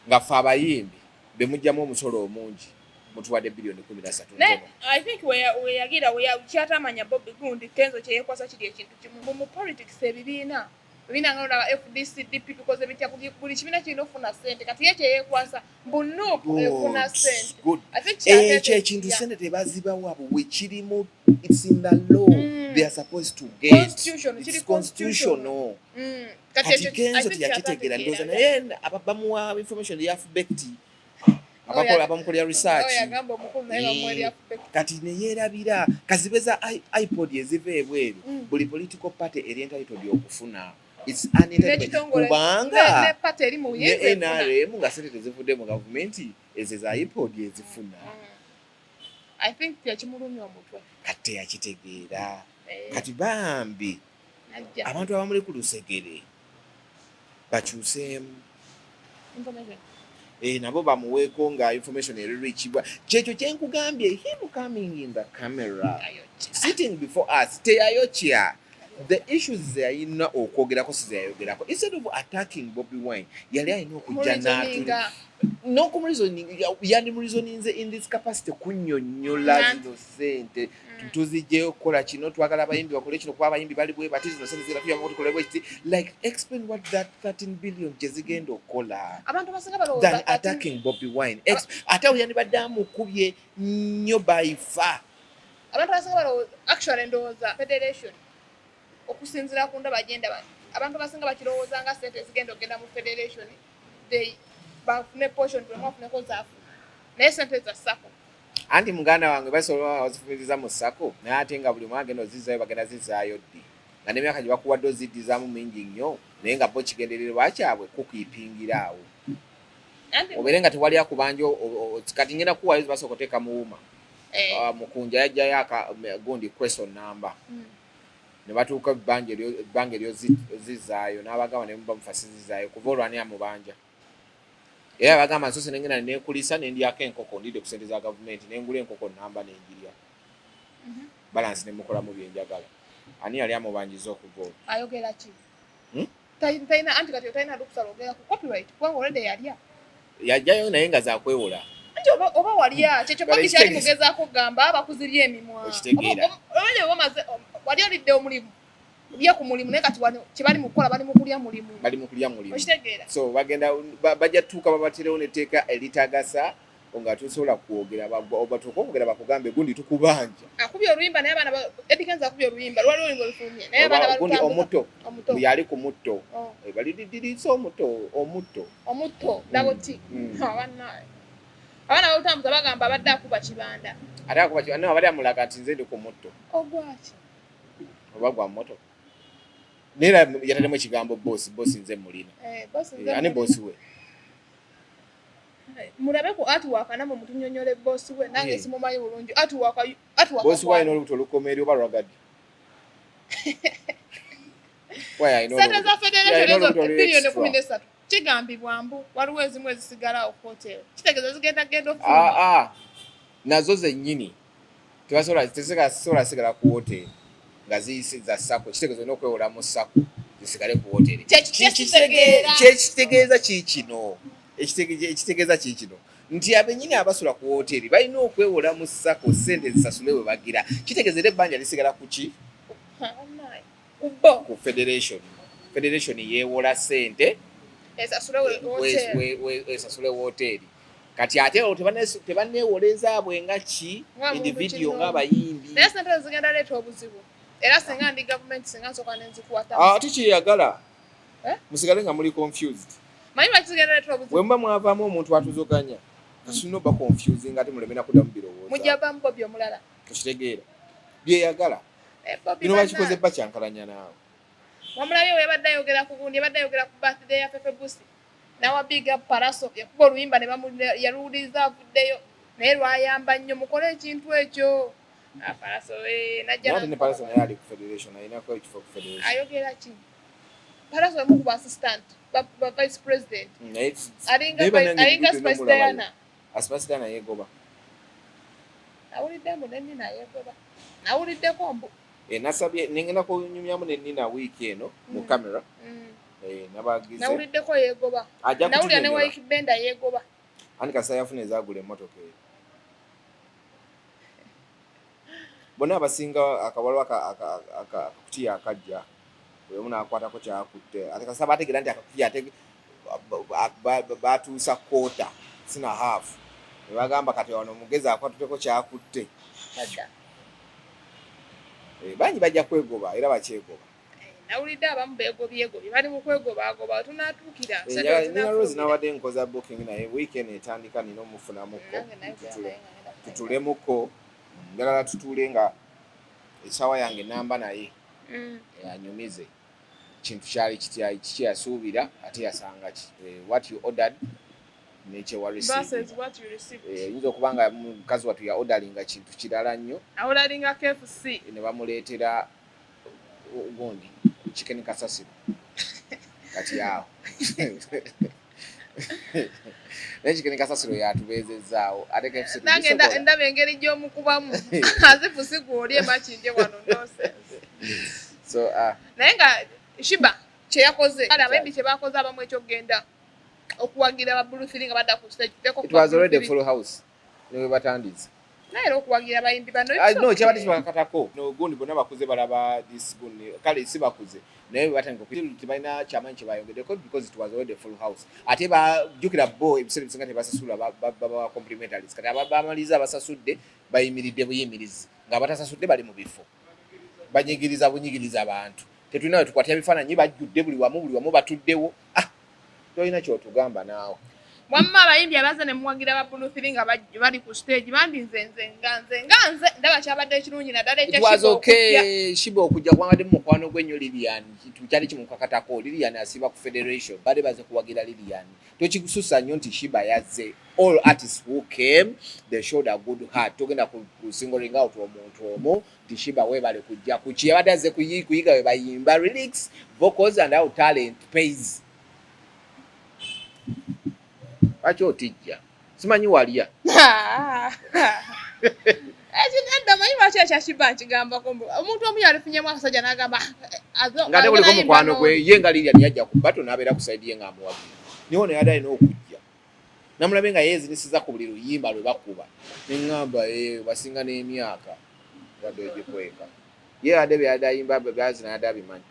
nga ffe abayimbi be mugyamu omusolo omungi, mutuwadde biliyoni 13 Naye ntono. I think weyagira kyatamanya Bobi gundi Kenzo kyeyekwasa kiri ekintu kimu. Mu politics, ebibiina, ebibiina nga olaba FDC, DP bikoze bitya, buli kibiina kirina okufuna ssente. Kati ye kyeyekwasa mbu NUP efuna ssente. Good. Ate Ekyo ekintu, sente tebazibawa bwe kirimu, it's in the law. They are supposed to get. Constitution, kiri It's constitutional. Kati Kati ekyo- I Kenzo think teyakitegeera, ndowooza, kyatategeera. naye bamuwa information eyafubekti Oh, abamukolera research. Oh, yagamba omukulu naye bamuwa erya Kati neyeerabira kazibe za ipod eziva ebweru. Buli political party eri entitled okufuna. It's an entitlement. N'ekitongole Kubanga ne party eri mu ne buyinza efuna. NRM nga sente tezivudde mu gavumenti, ezo za ipod ezifuna. I think tekimulumya omutwe. Kati teyakitegeera. Eh, Kati bambi najja abantu abamuli ku lusegere bakyuseemu. Information. Nabo bamuweeko nga information eririchibwa. Kyekyo kyenkugambye, him coming in the camera, Ayokya. sitting before us, teyayokya. The issues zeyalina okwogerako si zeyayogerako. Instead of attacking Bobi Wine, yali alina okujja Mureasoninga. N'okumureasoning, yandimureasoninze in this capacity, kunnyonnyola zino sente tuzijjeyo okukola kino, twagala abayimbi bakole kino, kuba abayimbi bali bwe bati, zino sente ziratuyamba tukole bwe kiti, like explain what that 13 billion gye zigenda okukola Abantu abasinga balowooza than attacking Bobi Wine. Ate awo yandibadde amukubye nnyo by far. Abantu abasinga balowooza, actually ndowooza federation, okusinziira ku ndaba gyendaba, abantu abasinga bakirowooza nga sente ezigenda okugenda mu federation, they bafune portion, buli omu afuneko zaafuna, naye sente za SACCO. Anti muganda wange, basobola bazifumiriza mu SACCO, naye ate nga buli omu agenda ozizaayo, bagenda zizaayo ddi nga n'emyaka gye bakuwadde oziddizaamu mingi nnyo, naye nga bo kigendererwa kyabwe kukiipingira awo Anti obeere nga tewali akubanja. Kati ngenda kuwayo basooka oteeka muwuma. Eh. Ah, mukunja yajjayo aka gundi question number ne batuuka ebbanga eryozizaayo, n'abagamba ne muba mufa sizizaayo kuva olwani amubanja. Era bagamba nsose nengenda nekulisa nendyako enkoko, ndidde ku sente za gavumenti, nengula enkoko namba nenjirya, balance nemukolamu byenjagala. Ani yali amubanjiza okuva olwo? Ayogera ki? Hmm? Talina, anti kati talina lukusa lwogera ku copyright kubanga already yalya. Yajjayo naye nga zakwewola. Anti oba walya kyekyo. Kale Bobi kyali ekitegeeza- mugezaako kugamba bakuzibye emimwa. Okitegeera. Already oba omaze, wali olidde omulimu, lya ku mulimu, naye kati wano kyebali mu kukola, bali mu kulya mulimu. Bali mu kulya mulimu. Okitegeera? So bagenda bajja tuuka babaterewo netteeka eritagasa nga tosobola kwogera, batuuka okwogera bakugambe gundi tukubanja. Akubye oluyimba naye abaana Eddy Kenzo akubye oluyimba, lwali oluyimba olufulumye naye abaana Oba gundi balutambuza. Omuto. Omuto. Yali ku mutto. Oh. Eh, balididiriisa omuto, omuto. Omuto double T. Abaana balutambuza, bagamba abadde akuba kibanda. Ate akuba no, abadde amulaga nti nze ndi ku mutto. Ogwaki? Oba gwa mmotoka, naye era yataddemu ekigambo boss, boss nze mulina. Eh, boss nze Eh, ani mulina. boss we? Mulabe ku artwork namwe mutunyonyole boss we, nange Eh. simumanyi bulungi artwork, artwork. Boss we alina olubuto olukoma eri oba lwagadi. Sente za federation ezo 13 biliyoni, kigambibwa mbu waliwo ezimu ezisigalawo ku hotel, kitegeeza zigenda genda ofuluma. Ah, nazo zennyini tebasobola, tezisobola sigala ku hoteri nga ziyise za SACCO. Kitegeeza olina okwewola mu SACCO zisigale ku hoteri. Kyekitegeera. Kyekitegeeza kiikino. Ekitegeeza kiikino nti abennyini abasula ku hoteri balina okwewola mu SACCO sente zisasule we bagira. Kitegeeza era ebbanja lisigala ku ki? Ku bo. Ku federation. Federation yeewola sente esasule hotel. Esasule woteeri. Kati ate olwo tebanneewola ezaabwe nga ki? Nga muntu Individual, kinoomu. ng'abayimbi. Naye sente ezo zigenda leeta obuzibu, era singa ndi gavumenti singa nsooka nenzikuwata. Ate kyeyagala Eh? musigale nga muli confused. Manyi lwaki zigenda leeta obuzibu? Bwe muba mwavaamu omuntu atuzoganya, kasulina oba confusing, ate muleme nakuddamu birowooza. Mujja vamu Bobi omulala. Okitegeera, byeyagala. Eh, Bobi Bino bakikoze bannange. bakyankalanya naawe. Wamulabye we yabadde ayogera ku gundi, yabadde ayogera ku birthday ya Fefe Busi nawa big up Pallaso, yakuba oluyimba ne yaluwuliriza avuddeyo, naye lwayamba nnyo, mukole ekintu ekyo. Ah, Pallaso, eh, najja Naye ate ne Pallaso naye ali ku federation, alinako ekifo ku federation. Ayogera ki Pallaso? Emu ku ba assistant ba vice president. Naye alinga naye bannange alinga Gudo Spice nomulabayo. Diana. Spice Diana yeegoba. Nawulidde mbu ne Nina yeegoba, nawuliddeko mbu. Eh, nasabye nengenda kunyumyamu ne Nina wiiki eno mu kamera. Eh, nabagize. Nawuliddeko yeegoba. Ajja Nawulira ne kutunyonyola. Ykee Benda yeegoba. Anti kasita yafuna ezaagula emmotoka eyo, bonna abasinga akawalo akakutiya akajja, buli omu n'akwatako kyakutte. Ate kasita bategeera nti akakutiya ate batuusa quarter sina half, ne bagamba kati wano omugezi akwatuteko kyakutte. Badda. Eh, bangi bajja kwegoba era bakyegoba. Nawulidde abamu beegobyegobye, bali mu kwegobagoba wetunaatuukira. Eh, Nina Rose nabadde nkoza booking naye wiiki eno etandika nina omufunamuko tutulemuko. Njagala tutuule nga essaawa yange namba naye anyumize kintu kyali kitya, kiki yasuubira ate yasanga ki. Eh, what you ordered nekyewa Versus what you received. Oyinza okuba nga mukazi wattu ya orderinga kintu kirala nnyo. Awodalinga KFC. Ne bamuleetera gundi chicken kasasiro. Kati awo naye chicken kasasiro yatubeezezaawo, ate KFC Nange tugisobola. ndaba engeri gy'omukubamu azifu sigwoli emakindye wano, nonsense. So Naye nga Sheebah kyeyakoze, kale abayimbi kye bakoze abamu ekyokugenda Okuwagira ba Blue 3 nga badda ku stage. It was already full house ne we batandise. Naye era okuwagira abayimbi bano. No, kyabadde kibakakatako. No, gundi bonna bakuze balaba this gundi, kale si bakuze naye batandika tebalina kyamanyi kye bayongeddeko because it was already full house. Ate bajjukira bo ebiseera ebisinga tebasasula, babawa complimentaries. Kati abamaliza abasasudde bayimiridde buyimirizi, ng'abatasasudde bali mu bifo banyigiriza bunyigiriza abantu. Tetulina we tukwatira bifaananyi, bajjudde buli wamu, buli wamu batuddewo. Ah, tolina kyotugamba naawe. Wamma abayimbi abaze ne muwagira ba Blue 3 nga bali ku stage, bambi nze nga nze ndaba kyabadde ekirungi, naddala ekya It was Sheebah okujja. okay. Sheebah okujja kubanga mu mukwano gw'ennyo Lilian, kyali kimukakatako. Lilian asiba ku federation, badde baze kuwagira Lilian. Tokisusa nnyo nti Sheebah yazze. All artists who came, they showed a good heart. Togenda ku singling out omuntu omu nti Sheebah weebale kujja kuki. Yabadde azze kuyiga we bayimba lyrics, vocals and how talent pays. Lwaki otijja? Simanyi walya. Ekinedda manyi lwaki ekya Sheebah nkigambako mbu omuntu omu yalifunyemu akasajja n'agamba nga ate buliko mukwano gwe ye nga Lilian yajja ku bato n'abeera ku side ye ng'amuwagira. Niwo naye ate alina okujja namulabe nga yeezinisiza ku buli luyimba lwe bakuba, neŋŋamba, "Eh, basinga n'emyaka wadde ogikweka." Ye ade byadde ayimba byazina yadde abimanyi.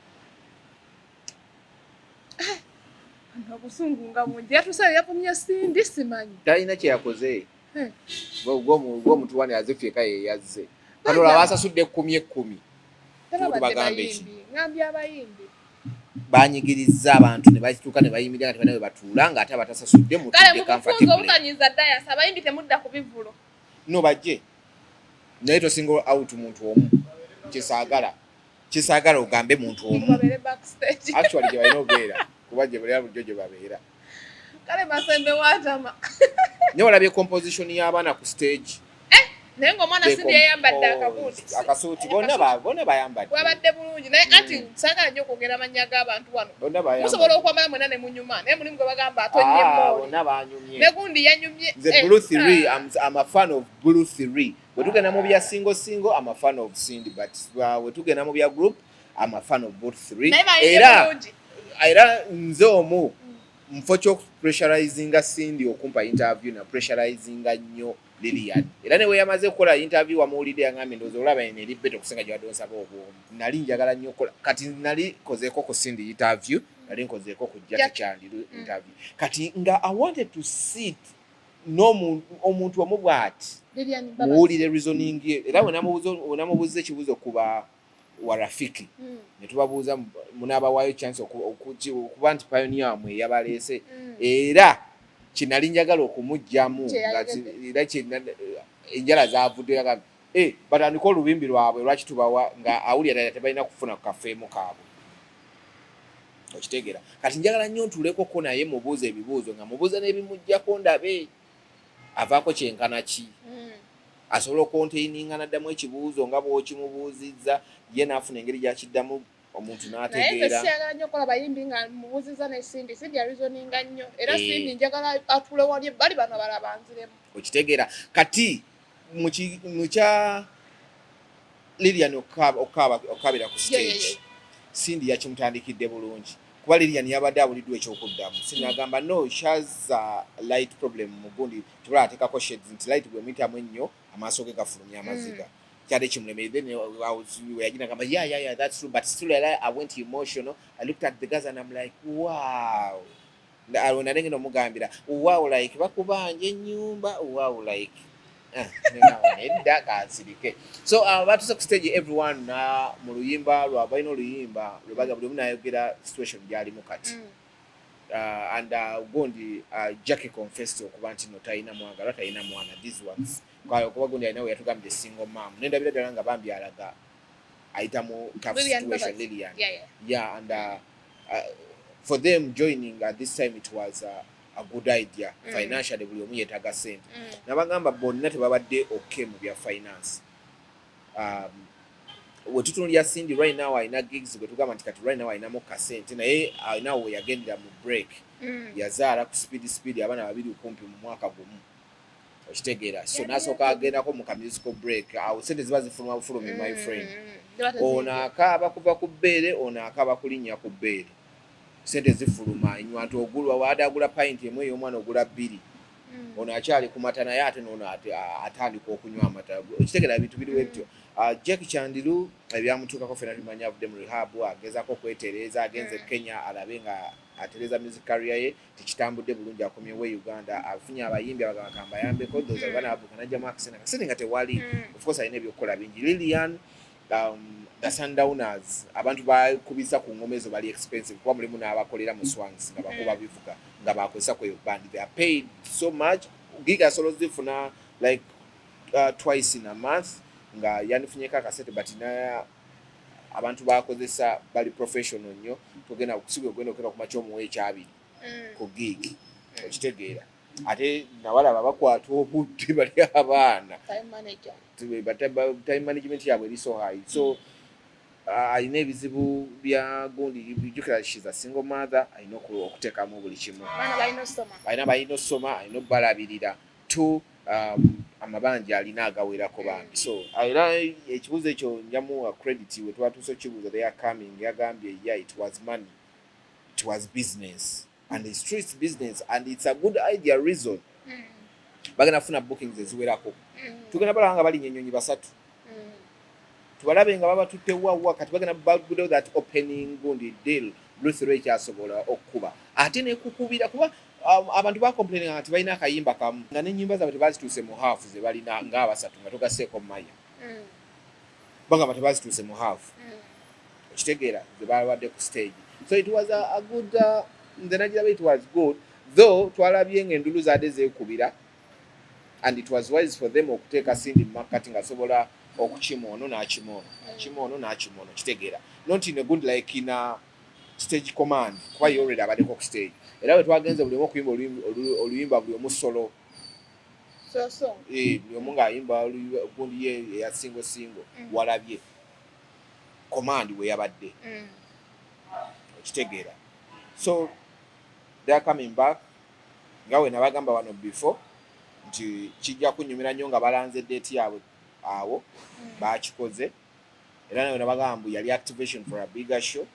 Obusungu nga bungi, yatuuse yavumye Cindy, simanyi. Talina kye yakoze. Gwomutuwani azifyeka ye yazze. Kati olwo abasasudde ekkumi ekkumi Tebabadde tubagambe ki? bayimbi, ngambye abayimbi. Banyigiriza abantu ne bakituuka ne bayimirira nga tebalina we batuula, ng'ate abatasasudde Kale mutudde mubufunze comfortably. Obutanyiza dayas, abayimbi temudda ku bivulo. No, bajje, naye tosinga out muntu omu. Kisaagala ogambe muntu omu. Babeere backstage. Actually gye balina obeera, kuba gye balina bulijjo gye babeera. Kale Masembe watama. Naye walabye composition y'abaana ku stage? Naye ng'omwana Cindy yayambadde akabundi. Akasuuti, bonna bonna bayambadde. Bwabadde bulungi, naye anti saagala nnyo okwogera amannya g'abantu wano. Bonna bayambadde. Musobola okwambala mwena ne munyuma, naye mulimu gwe bagamba atonye Ah, mooli. Bonna banyumye. Ne gundi yanyumye. Nze Blue 3, I'm a fan of Blue 3. Bwe tugenda mu bya single single, I'm a fan of Cindy, but bwe tugenda mu bya group, I'm a fan of both three. Naye bayimbye Era bulungi. era nze omu mufo ky'okupressurizinga Cindy okumpa interview, na pressurizinga nnyo Lilian. Era ne we yamaze kukola interview, wamuwulidde yangambye, "Ndowooza olaba eno eri better okusinga gye wadde onsaba obwomu." Nali njagala nnyo okukola. Kati nali nkozeeko ku Cindy interview, nali nkozeeko ku Jackie Chandiru interview. Kati nga I wanted to sit n'omuntu omu bw'ati Lilian Mbabazi. muwulire reasoning ye. Era we namubuuza ekibuuzo kuba wa Rafiki, ne tubabuuza munaabawaayo chance okuba nti pioneer wamwe yabaleese. Era kyenali njagala okumugjamu Kye nga yayogedde. era enjala zavudde, yagamba, "Eh, batandike olubimbi lwabwe, lwaki tubawa?" Nga awulira ddala tebalina kufuna ku kafeemu kaabwe. Okitegeera? Kati njagala nnyo ntuulekoko naye mubuuza ebibuuzo, nga mubuuza n'ebimuggyako, ndabe avaako kyenkana ki. Asobola okucontaininga n'addamu ekibuuzo nga bw'okimubuuzizza, ye n'afuna engeri gy'akiddamu omuntu Naye nze n'ategeera. siyagala nnyo okukola bayimbi nga mubuuziza ne Cindy. Cindy areasoninga nnyo era. Eh. Cindy njagala atuule wali ebbali, bano abalala banziremu. Okitegeera? Kati mukya Lilian okaabira ku stage, Cindy yakimutandikidde bulungi, kuba Lilian yabadde abuliddwa ekyokuddamu. Cindy agamba, "No, she has a light problem." Mugundi tubula ateekako shades nti light bwemuyitamu ennyo amaaso ge gafulumya amaziga. Kyali kimulemere. Then yagira agamba, Yeah, that's true, but still I went emotional. I looked at the guys and I'm like, wow." Awo nali ngenda omugambira, "Wow, like bakubanja ennyumba, wow, like." Ah, nengamba, "Nedda, kansirike." So batuse ku stage, everyone na mu luyimba lwa balina oluyimba lwebaga, buli omu nayogera situation gyalimu kati. And gundi Jackie confessed okuba nti no talina mwagalwa, talina mwana. These ones, kuba gundi alina we yatugambye single mom, nendabira ddala nga bambi alaga ayita mu tough Lilian situation. Mbabazi. Lilian. Yeah. And for them joining at this time, it was a good idea. Financially buli omu yeetaaga sente. Nabagamba bonna tebabadde okay mu bya finance. Wetutunulira Cindy right now alina gigs, gwe tugamba nti kati right now alinamu kasente, naye alina we yagendera mu break. Yazaala ku speed speed, abaana babiri kumpi mu mwaka gumu. Okitegeera? So nasooka agendako mu ka musical break. Awo sente ziba zifuluma bufulumi, my friend. Ziba teziyingira. Ono akaaba kuva ku bbeere, ono akaaba kulinnya ku bbeere. Sente zifuluma, enywanto ogulwa waade agula pint emu ey'omwana, ogula bbiri. Ono akyali ku mata, naye ate noono atandika okunywa amata. Okitegeera? Ebintu biriwo ebityo. Jackie Chandiru ebyamutuukako fena tubimanyi. Avudde mu rehab, agezaako okwetereeza, agenze Kenya alabe nga atereeza music career ye. Tekitambudde bulungi, akomyewo e Uganda, afunye abayimbi abagamba kambayambeko, ndowooza bana babuuka najjamu akasente, akasente nga tewali. Of course alina ebyokukola bingi. Lilian, the Sundowners, abantu bakubisa ku ngoma ezo bali expensive, kuba mulimu n'abakolera mu Swangz nga bakuba bivuga nga bakozesa kweyo band. They are paid so much. Gig asobola ozifuna like twice in a month, nga yandifunyeko akasente, but na abantu bakozesa bali professional nnyo. Togenda kusiga, ogenda okera kumakya omuwa ekyabiri ku gig. Okitegeera? Ate nawalaba bakwata obudde, bali abaana. Time manager. Time management yaabwe eri so high. So alina ebizibu bya gundi. Jjukira, she's a single mother, alina okuteekamu buli kimu. Abaana balina osoma. Balina osoma, alina obbalabirira. Two, amabanja alina agawerako bambi. So era ekibuuzo ekyo njamuwa credit, we twatuuse okibuuza, they are coming, yagambye, yeah, it was money, it was business, and it's true, it's business and it's a good idea. Reason, bagenda kufuna bookings eziwerako. Tugenda balaba nga balinya ennyonyi basatu, tubalabe nga babatutte wawa. Kati bagenda baguddewo that opening gundi deal. Bruce Ray kyasobola okukuba ate nekukubira, kuba abantu bacomplaininga nti balina akayimba kamu nga n'ennyimba zaabwe tebazituuse mu half ze balina ng'abasatu, nga togasseeko maya. Bagamba tebazituuse mu half. Okitegeera? Ze babadde ku stage. So it was a good, nze nagiraba it was good, though twalabye ng'endulu zaadde zeekubira, and it was wise for them okuteeka Cindy mu makkati ng'asobola okukima ono n'akima ono, akima ono n'akima ono. Kitegeera? Not in a good, like in a stage command, kuba ye already abaddeko ku stage. Era bwe twagenze, buli omu okuyimba oluyimba, buli omu solo. So so. Eh, buli omu ng'ayimba gundi ye eya single single. Walabye command we yabadde. Okitegeera? So they are coming back, nga we nabagamba wano before nti kijja kunyumira nnyo nga balanze date yaabwe awo. Bakikoze era nawe nabagamba mbu yali activation for a bigger show.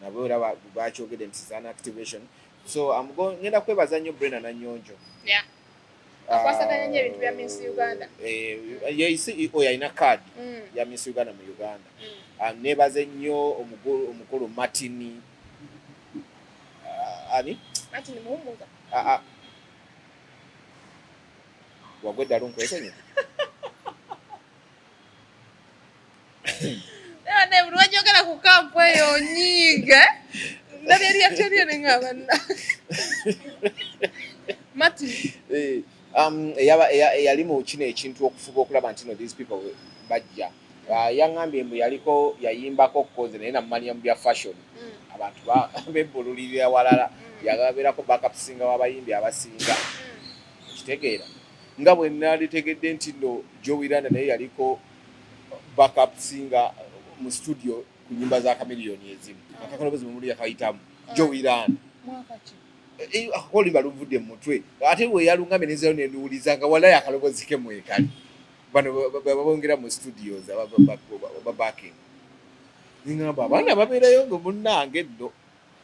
Nabo era bakyogedde nti is an activation. So ngenda kwebaza nnyo Brenda Nanyonjo. Akwasaganya nnyo ebintu bya Miss Uganda. Eh, ye CEO, alina card ya Miss Uganda mu Uganda. Nebaze nnyo omukulu Martin, ani? Martin Muhumuza. Ah, ah. Wagwa eddalu, nkwesonyi. Naye buli wajogera ku camp eyo onyiiga. Ndabye reaction yo ne ngamba Martin. Eh, eyali mu kino ekintu okufuba okulaba nti no, these people bajja. Ah, yaŋŋambye mbu yaliko yayimbako koze, naye namumanya mu bya fashion. Abantu bebbululirira walala. Yagabeerako backup singer w'abayimbi abasinga. Kitegeera nga bwe nalitegedde nti no, Jowy Landa naye yaliko backup singer mu studio ku nyimba za Chameleone ezimu. Akakalobozi mumuli yakayitamu Jowy Landa. Mwaka ki? Akakolimba luvudde mu mutwe, ate we yalungamye nenzirayo nenduwuliza nga walayi akalobozi ke mwekali bano babongera mu studios babacking. Ningamba abaana babeerayo nga munnange nno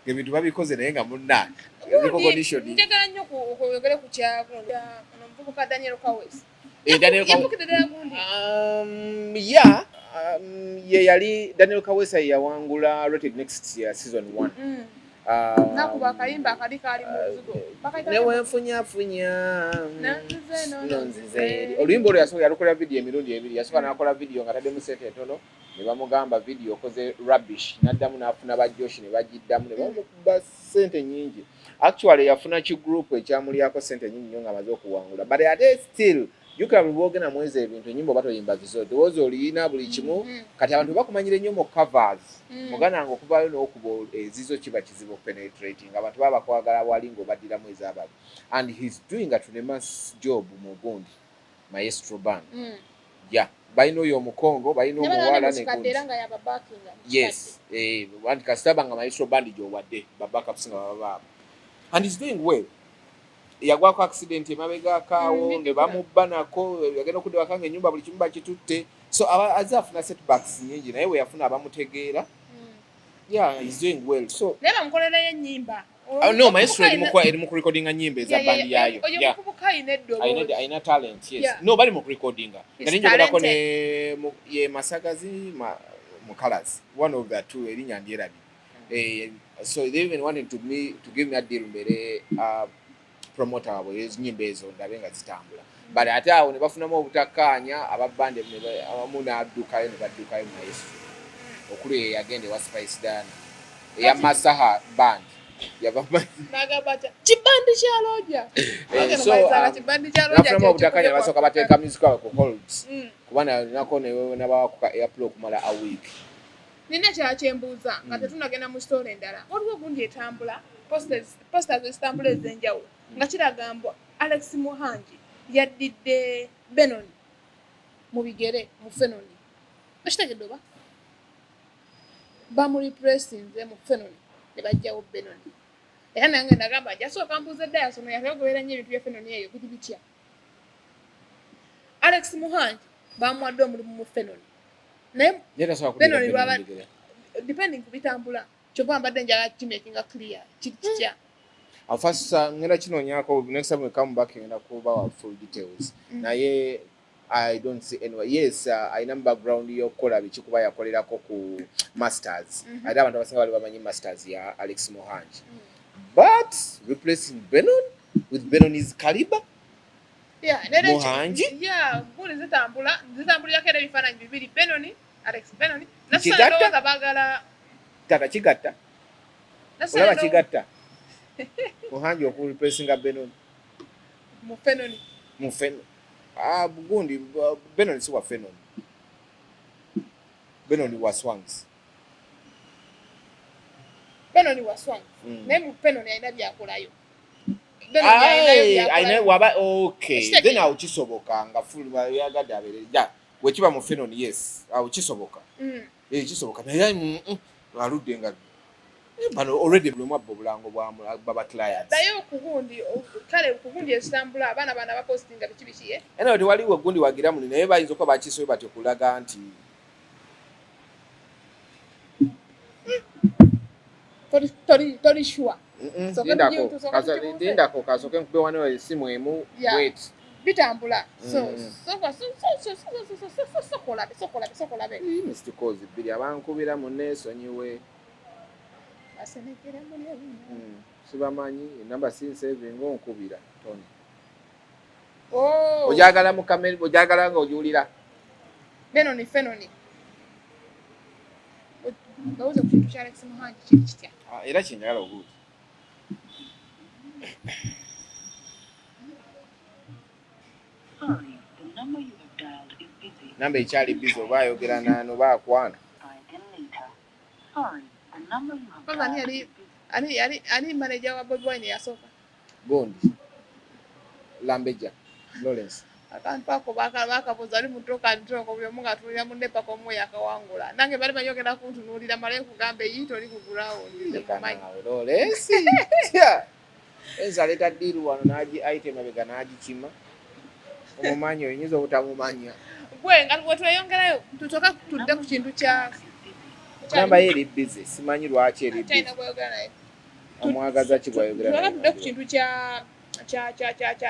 ebintu babikoze, naye nga munnange recognition. Njagala nnyo oyogere ku kya guno ono omuvubuka Daniel Kawesi. Eh, Daniel Yafukidde ddala gundi. Yeah, ye yali Daniel Kawesa ye yawangula Rated Next Year season 1. Nakuba akayimba akali kaali mu muzigo. Bakayita Newenfunyafunya Nanzize no nonzize eri. Oluyimba olwo yasooka yalukola video emirundi ebiri. Yasooka n'akola video nga taddemu sente entono, ne bamugamba video okoze rubbish, n'addamu n'afuna ba Josh ne bagiddamu ne bamukuba sente nyingi. Actually yafuna ki group ekyamulyako sente nyingi nnyo ng'amaze okuwangula, but ate still jjukira buli bwogenda mwezi ebintu ennyimba oba toyimba zizo, ddoboozi oliyina buli kimu. Kati abantu bakumanyira ennyo mu covers. Muganda wange, okuvaayo n'okuba ezizo kiba kizibu penetrating. Abantu baba bakwagala wali ng'obaddiramu ez'abali, and he's doing a tremendous job mu gundi Maestro Band. Yeah, balina oyo omukongo, balina Ne balaba omuwala ne ne mukikadde gundi. Era nga yababakinga. Yes, anti kasitaba nga Maestro Band gy'owadde babackups nga baba baabo, and he's doing well. Yagwako accident emabega akaawo ne bamubba nako, yagenda okudda waka nga ennyumba buli kimu bakitutte. So azze afuna setbacks nyingi, naye we yafuna abamutegeera. Yeah, he's doing well. So naye bamukolerayo ennyimba. Oh, no, maestro eri mu kurecordinga nyimba eza band yayo. Oyo muvubuka alina eddoboozi. Alina talent, yes. Yeah. No, bali mu kurecordinga. He's Nali njogerako talented. ne ye Masagazi Mukalazi, one of the two, erinnya ndyerabye. So they even wanted to give me a deal mbere promoter waabwe ezinyimba ezo ndabe nga zitambula, but ate awo ne bafunamu obutakkaanya aba band, abamu n'addukayo ne baddukayo maestro okuli ye yagenda ewa Spice Diana eya Masaha band yava Nagamba atya kibandi kya Roja. So, kibandi kya Roja. Bafunamu obutakkaanya, basooka bateeka music waabwe ku holds kuba nako nabawakuka airplay okumala a week. Nina kyakyembuuza nga tetunagenda mu story endala. Waliwo gundi etambula, posters ezitambula ez'enjawulo nga kiraga mbu Alex Muhangi yaddidde Benon mu bigere mu Fenoni. Okitegedde oba bamureplacinze mu Fenoni ne bajjawo Benoni? Era nange nagamba jasooka mbuuza Dayasono, yali nnyo ebintu bya Fenoni eyo biri bitya. Alex Muhangi bamuwadde omulimu mu Fenoni, naye Benon depending ku bitambula, kyova mbadde njagala kimakinga clear kiri kitya. First, ngenda kinoonyako. Next time we come back ngenda kubawa full details. Naye I don't see anyway. Yes, alina mu background y'okukola biki kuba yakolerako ku Masters. Ate abantu abasinga bali bamanyi Masters ya Alex Muhangi, but replacing Benon with Benon's caliber? Yeah, nere Muhangi? Yeah, gundi zitambula, zitambulirako era ebifaananyi bibiri, Benoni, Alex Benoni. Kigatta? Ndowooza baagala Tata kigatta. Nasala Olaba kigatta Muhangi okureplacinga Benon mu Fenoni. Mu Fenon. Ah, gundi Benon si wa Fenon, Benon wa Swangs. Benoni wa Swang. Naye mu Fenoni alina byakolayo. Benoni alinayo Aye, byakolayo. alina waba okay. Ekitegeeza. Then awo kisoboka nga full yagadde abeere ja wekiba mu Fenon, yes, awo kisoboka. Eh, kisoboka, naye aludde nga bano already buli omu abba obulango bwa baba clients. Naye okugundi, kale okugundi ezitambula abaana bana bapostinga biki biki, eh? Anyway, tewaliwo gundi wagira muli, naye bayinza okuba bakisobe batyo kulaga nti Toli sure. Sooka Lindako, tusooke tukibuuze. Lindako kasooke nkube wano esimu emu. Wait. Bitambula, so soka so so so so so so so sokolabe sokolabe sokolabe. Missed calls bbiri abankubira munneesonyiwe. Asenekere muli ebinyo. Sibamanyi enamba sinsavinga onkubira tony. Oh. Ojagala mu kamera, ojagala nga ogiwulira. Benoni, Fenoni. Gawuze ku kintu kya Alex Muhangi kiri kitya? Ah, era kyenjagala obuuza. Sorry, the number you have dialed is busy. Namba ekyali busy oba ayogera naano oba akwana. Try again later. Sorry, the number you have Kwanza ani dialed yali is busy. ani manager wa Bobi Wine yasooka? Gundi Lambeja Lawrence. Akantu ako bakabuuza ali mutoka ntoko, buli omu ng'atunuulira munne paka omu yakawangula. Nange bali manyi ogenda kuntunuulira male nkugamba eyi toli ku ground. Leka Mumanyi. naawe Lawrence. Tya. Enza aleeta deal wano n'agi ayita emabega n'agikima. Omumanyi oyinza obutamumanya. Gwe nga bwe tweyongerayo tusooka tudde ku kintu kya Namba ye eri busy, simanyi lwaki eri busy. Kyalina gwayogera naye. Amwagaza ki gwayogera Tusooka naye? tudde ku kintu kya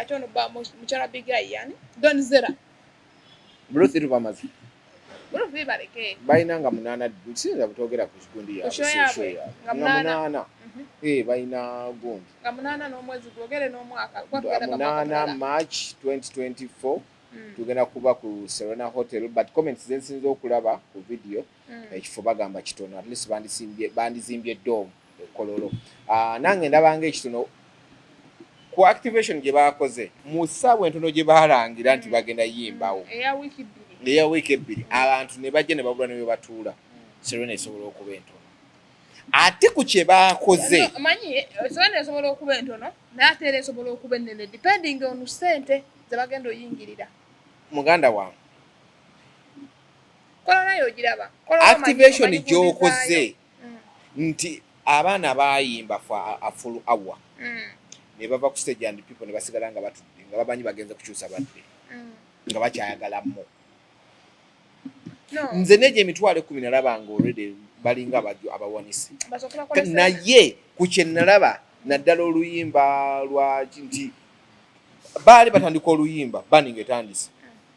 kyono ba mukyala Big Eye, yani Don Zera. Ruth bamaze. Ruth baleke. Balina nga munaana, siyinza butogera ku gundi Ku yaabwe. show Si yaabwe, show yaabwe. nga Nga 8. 8. Eh, balina gundi Nga 8 n'omwezi gwogere n'omwaka kuba tugenda ga mwaka 8 mulala. March 2024 tugenda kuba ku Serena Hotel, but comments zensinza okulaba ku video, ekifo bagamba kitono, at least bandizimbye dome ekololo. Ah, nange ndabanga ekitono ku activation gye bakoze mu ssaawa entono gye balangira nti bagenda yimbawo. Eya wiiki 2. Eya wiiki 2, abantu ne bajja ne babula ne bwe batuula. Serena esobola okuba entono ate ku kye baakoze. No, manyi Serena esobola okuba entono naye ate era esobola okuba ennene depending on ssente ze bagenda oyingirira. Muganda wange, Kola naye ogiraba. Kola omanyi- activation omanyi gy'okoze nti abaana baayimba for a full hour ne bava ku stage and people ne basigala nga batudde nga bamanyi bagenze kukyusa badde nga bakyayagalamu. No. Nze neegyo 100,000 nalaba nga already Balinga abajjo abawanise. Naye ku kye nalaba naddala oluyimba lwa nti baali batandika oluyimba bani ng'etandise,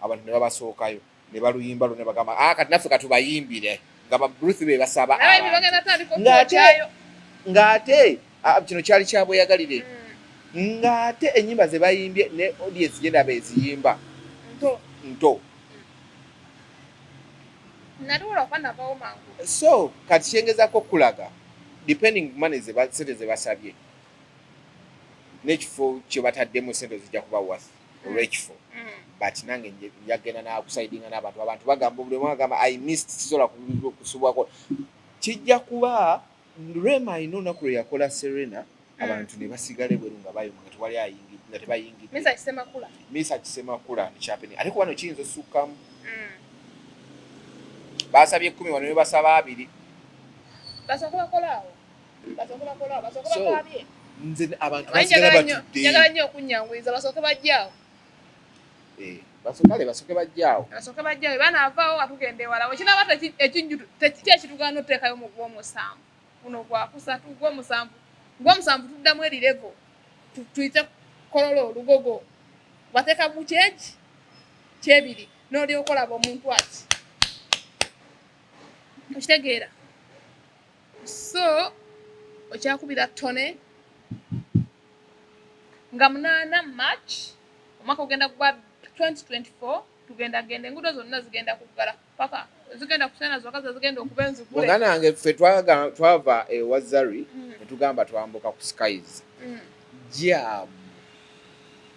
abantu ne babasookayo ne baluyimba lwo ne bagamba, ah, kati naffe katubayimbire, nga ba Ruth be basaba ng'ate kino kyali kya bweyagalire, ng'ate ennyimba ze bayimbye ne audience gye ndaba eziyimba nto. So kati kyengezako okulaga, depending money sente ze basabye n'ekifo kye bataddemu, sente zijja kuba worth olw'ekifo. But nange njagenda nakusaidinga n'abantu, abantu bagamba, buli omu agamba, "I missed, sisobola kusubwako." Kijja kuba Rema alina olunaku lwe yakola Serena, abantu ne basigala ebweru nga bayoma, nga tewali ayingidde, nga tebayingidde. Misa Kisemakula nekyapeni, ate kuba no kiyinza osukkamu. Basabye 10, wano ne basaba 20. So nze abantu basigala batudde. Njagala nnyo okunnyanguyiza, basooke bajjaawo. Eh, basokale basooke bajjaawo. Basooke bajjaawo, banaavaawo atugenda ewala. Wekinaba ekijjutu tekitugaana otuteekayo mu gw'omusanvu, guno gwakusatu, gw'omusanvu, gw'omusanvu tuddamu erirevo, tuyite Kololo, olugogo bateeka mu kyeki kyebiri, n'olyoka olaba omuntu ati okitegeera. So okyakubira tone nga 8 March, omwaka ogenda gwa 2024, tugenda genda, enguudo zonna zigenda kuggala paka zigenda kusena zokka zigenda okuba enzigule. Muganda wange, ffe twava ewa Zari ne tugamba twambuka ku Skies, jam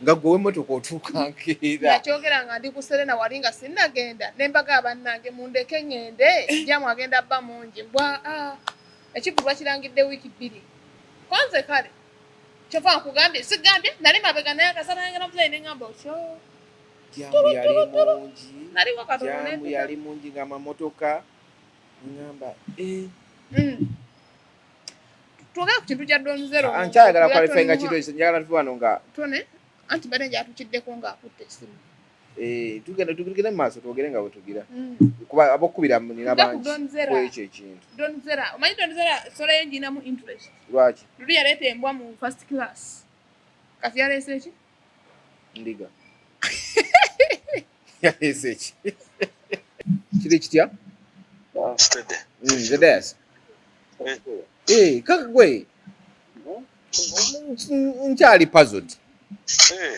nga gwe w'emmotoka otuuka nkeera. Nakyogera nga ndi ku Serena wali nga sinnagenda, ne mbaga bannange mundeke ŋŋende, jam agenda bba mungi mbwa. Ah, ekivvulu kirangidde wiiki 2, konze kale kyova nkugambye, sigambye nali mabega, naye akasana yange namuzayi ne ŋŋamba otyo. Jam yali mungi. Naliwo katono. Jam nentuka. Yali mungi nga amamotoka ŋŋamba, eh. Twogere ku kintu kya Don Zero. Ah, nkyayagala qualifying kintu ekyo, njagala tuve wano nga Tone anti mbadde njatukiddeko ng'akutte essimu. Eh, tugenda tugende mu maaso, twogere nga bwe tugira, kuba abokubira nina Tudde ku bangi Don Zera. ku ekyo ekintu. Don Zera, omanyi Don Zera sola ye nginamu interest. Lwaki? Luli yaleeta embwa mu first class, kati yaleese ki? Ndiga yaleese eki? Kiri kitya? Steady. Zedes. Eh, kaka gwe nkyali puzzled.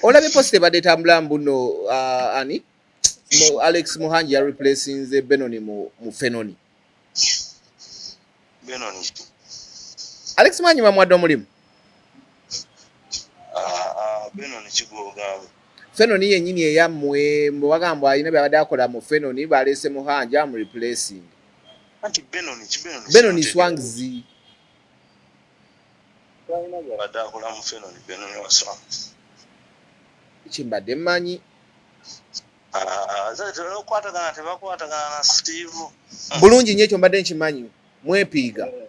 Olabye post ebadde etambula mbuno, ani, Alex Muhangi ya replacinze Benoni mu Fenoni. Benoni. Alex Muhangi bamuwadde omulimu. Ah, ah, Benoni kigwogamba. Fenoni yennyini eyammwe, mwe bagamba alina byabadde akola mu Fenoni, baleese Muhangi amu replacing. Anti Benoni ki Benoni? Benoni Swangs. Talina byabadde akola mu Fenoni, Benoni wa Swangs. Kimbadde mmanyi. Ah, tebakwatagana, tebakwatagana na Steve. Bulungi nnyo, ekyo mbadde nkimanyi, mwepiiga. Yeah,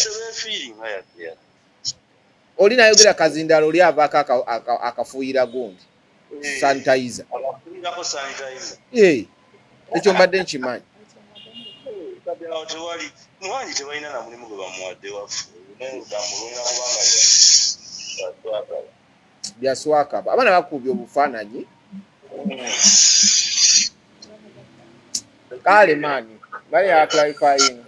tebeefiiringa yadde yadde. Oli nayogera kazindalo, oli avaako akafuuyira gundi sanitizer. Abafuuyirako sanitizer. Eh, ekyo mbadde nkimanyi. Kati awo tewali Muhangi, tebalina na mulimu gwe bamuwadde waffe, naye olugambo lulina kubanga twagala. Byaswakaba, abaana bakubye obufaananyi. Kale maani bali ya clarifying.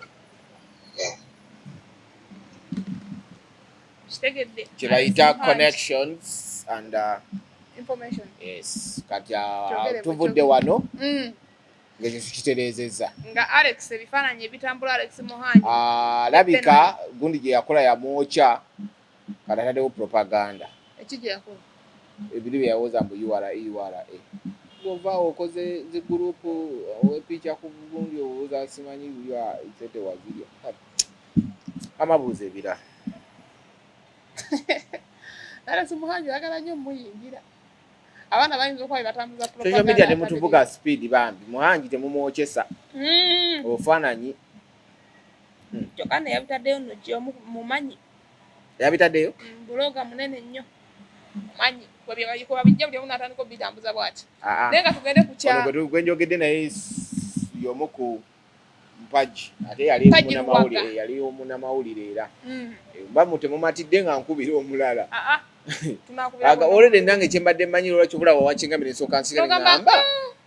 Kitegedde. Kye bayita connections and information. Yes, kati Kyogere. tuvudde wano ng'ekyo kitereezezza. Nga Alex, ebifaananyi ebitambula, Alex Muhangi. Alabika gundi gye yakola yamwokya, kati ataddewo propaganda. Eki gye yakola? Ebiri bye yawoza mbu URA, URA, bw'ovaawo okoze zi group owepicha ku gundi, owooza simanyi URA sente wazirya. Kati, amabuuzo ebirala. Alex Muhangi ayagala nnyo muyingira, abaana bayinza okuba bebatambuza. Social media temutuvuga speed bambi, Muhangi temumwokyesa obufaananyi. Kyokka ne yabitaddeyo nno gyomu mumanyi. Yabitaddeyo. Blogger munene nnyo, mumanyi kwebabijja, buli omu n'atandika obitambuza bw'ati. Ah, ah. Naye nga tugende ku kya Ono gwe njogedde naye y'omu ku Mpagi ate yali Mpagi munamawulire, Luwaga. yali omunamawulire era. Mba mutemumatidde nga nkubira omulala. Ah, ah. Tunakubira Aga already nange kyembadde mmanyi olwaki obulaba wakingamire nsooka nsigale Ogamba, ngamba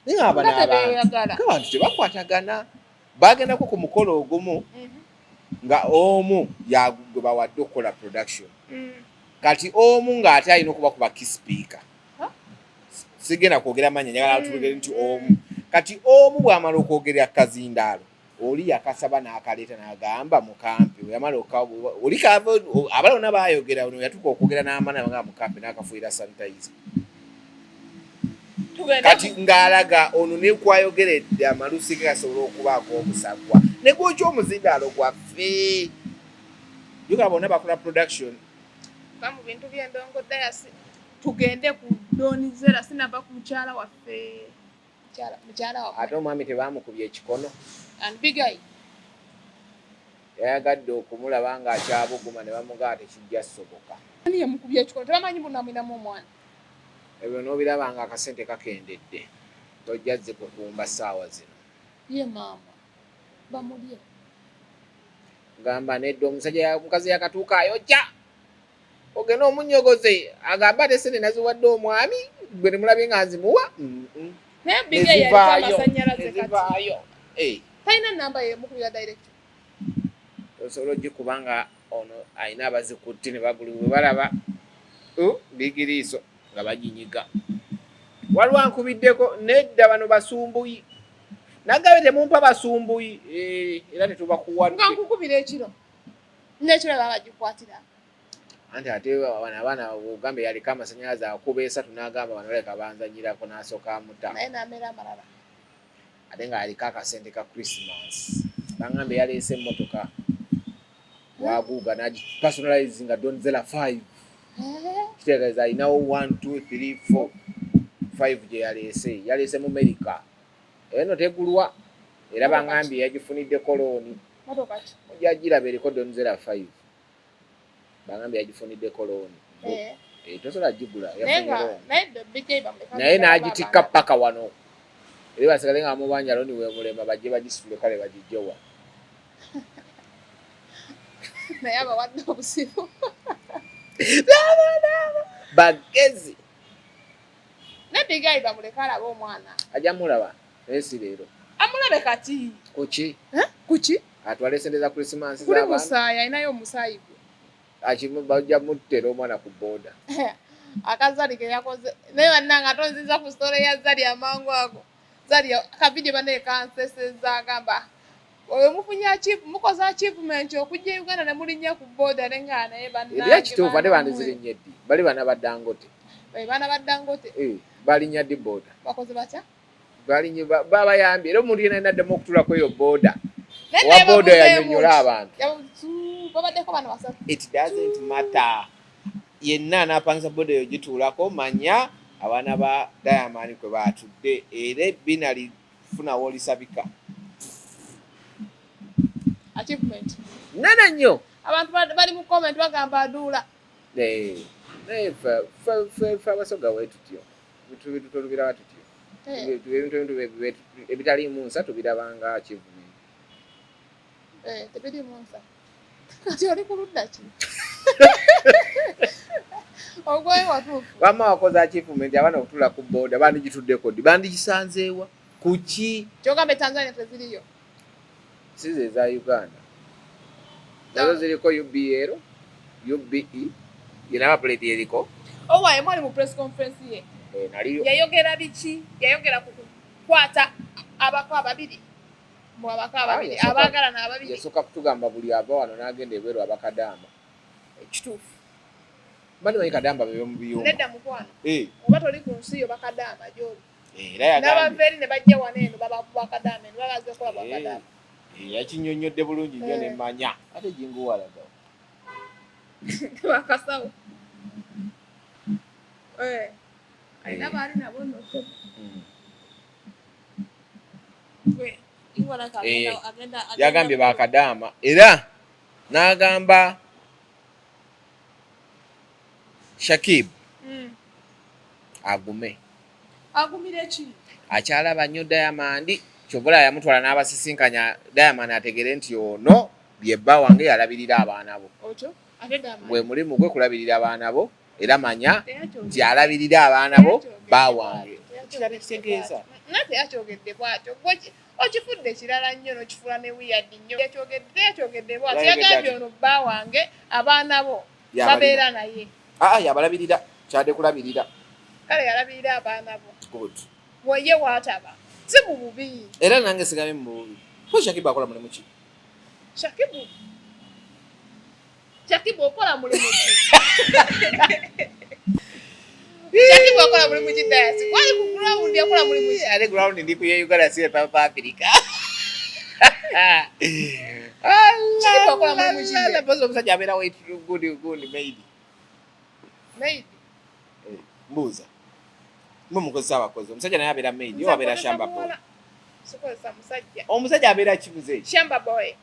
naye nga bano nga abantu tebeeyagala. nga abantu tebakwatagana, bagendako ku mukolo ogumu nga omu gwe bawadde okukola production, kati omu ng'ate alina okuba kuba kisipiika. Huh? Sigenda kwogera mannya, njagala tulugere nti omu, kati omu bw'amala okwogerera kazindaalo oli yakasaba n'akaleeta n'agamba mukampe. Bwe yamala oli kava abalala bonna baayogera, ono yatuuka okwogera n'amana nga mukampe n'akafuuyira sanitizer. Tugende. Kati ng'alaga ono nekwayogeredde amalusi ge gasobola okubaako obusagwa ne gwokya omuzindaalo gwaffe. Juga bonna bakola production. Va mu bintu by'endongo dayasi, tugende ku Don Zella. Sinava ku mukyala waffe, mukyala waffe. Ate omwami tebamukubye ekikono. And Big Eye. Yayagadde okumulaba ng'akyabuguma ne bamugaa tekijja soboka. Ani yamukubye ekikono? Tebamanyi bunamwinamu omwana. Ebyo n'obiraba nga akasente kakendedde, tojja zikukumba ssaawa zino. Ye maama bamulye. Gamba nedda, omusajja omukazi yakatuuka ayokya, ogenda omunyogoze agamba ate sente naziwadde omwami gwe nemulabye nga nzimuwa. Naye Big Eye yaliko Nezivaayo, amasannyalaze kati. nezivaayo. Eh, Talina namba yemukubira direct? Osobola ogikuba nga ono alina abazikutte ne bagulu bwe balaba bigiriiso nga baginyiga. Waliwo ankubiddeko nedda, bano basumbuyi nagabe temumpa basumbuyi. Eh, era tetubakuwadde. Nga nkukubira ekiro nekiro baba bagikwatira. Anti ate bano abaana ogambe yaliko amasanyalaze akuba esatu n'agamba bano baleka banzanyirako n'asooka amuta. Naye n'amera amalala. Ate nga aliko akasente ka Christmas, baŋŋambe yaleese emmotoka waguuga n'agipersonalize nga Don Zella 5. Kitegeeza alinawo 1 2 3 4 5 gye yaleese, yaleese mu America eno tegulwa, era baŋŋambye yagifuniddeko looni. Motoka ki? Ojja giraba eriko Don Zella 5, baŋŋambye yagifuniddeko looni. Eh, tosobola gigula. Naye Yafunye nga looni. Naye Big Eye bamuleka. Naye n'agitikka paka wano era basigale nga bamubanja looni wemulema bajje bagisitule kale bagijje wa. Naye abawadde obusibu. Bagezi. Naye Big Eye bamuleka alabe omwana. Ajja mulaba naye si leero. Amulabe kati. Kuki? Kuki? Atwale sente za Christmas Kuli z'abaana. musaayi, alinayo omusaayi gwe. Bajja muttera omwana ku boda. Akazali ke yakoze naye bannange atonziza ku story ya Zali amangu ago. Zali akavidiyo bannaye kanseseza, agamba oyo mufunye mukoze achievement okujja e Uganda ne mulinnya ku boda, ne nga naye bannange. Era kituufu ate baana bandizirinnya ddi? Bali bana ba Dangote. mmwe. Baana ba Dangote. Eh, balinnya ddi boda? Bakoze batya? Balinye babayambye era omuntu yenna alina addemu okutulako eyo boda. Naye Owa naye boda babuzeemu yanyonnyola nti- abantu. Babaddeko bano basatu. It doesn't matter, yenna anaapangisa boda eyo gituulako, manya abaana ba Diamond kwe batudde era ebbina lifunawo olisabika. Achievement. Nene nnyo. Abantu bali mu comment bagamba aduula. Eh, naye ffe Abasoga we tutyo tubiraba tutyo. Ebintu ebitaliimu nsa tubirabanga achievement. Eh, tebirimu nsa. Kati oli ku ludda ki? Ogwayo watuufu. Wamma wakoze achievement abaana okutula ku boda, bandigituddeko ddi? Bandigisanzeewa kuki? Kyogamba e Tanzania teziriyo? Size eza Uganda nazo ziriko UBL, UBE yenaba plate eriko. Owaye mwali mu press conference ye? Eh, naliyo. Yayogera biki? Yayogera ku kukwata abako ababiri mu abako ababiri abaagalana ababiri. Yasooka kutugamba buli ava wano n'agenda ebweru abakadaama. Kituufu. Bali manyi kadaama bebe mu biyumba. Nedda mukwano. Eh, oba toli ku nsi yo, bakadaama gyoli. Era yagambye N'abava eri ne bajja wano eno baba bakadaama, eno babaze kukola bwakadaama. Eh, yakinnyonnyodde bulungi nnyo. Nemmanya ate jinguwalagawo. Bakasawo. Eh, alina baali nabo nno. Gwe, Iwalaka agenda Yagambye bakadaama era n'agamba Shakib agume. Agumire ki? Akyalaba nnyo Diamond. Kyova yamutwala n'abasisinkanya Diamond ategere nti ono ye bba wange, yalabirira abaana bo. Otyo ate Diamond Gwe mulimu gwe kulabirira abaana bo, era manya teyakyogedde. nti alabirira abaana bo bba wange. Teyakyogedde. Kitegeeza. Naye teyakyogedde bw'atyo. Gwe okifudde kirala nnyo n'okifuula ne weird nnyo. Teyakyogedde bw'atyo. Yayogedde Yagambye atya? ono bba wange, abaana bo Yabalina. babeera naye. Aa, yabalabirira, kyadde kulabirira. Kale yalabirira abaana bo. Good. Bwe ye waataba si mu bubi. Era nange sigamye mu bubi. Ko Shakibu akola mulimu ki? Shakibu okola mulimu ki? Shakibu akola mulimu ki, Dayasi? Wali ku ground, akola mulimu ki? Ate ground ndi ku ye Uganda, si South Africa. Shakibu akola mulimu ki? Allah, boss, omusajja abeera wait good good maid. Maid. Eh, mbuuza. Mwe mukozesa abakozi. Omusajja naye abeera maid, yo abeera Nze shamba boy. muwala. Sikozesa musajja. Omusajja abeera kibuze. Shamba boy.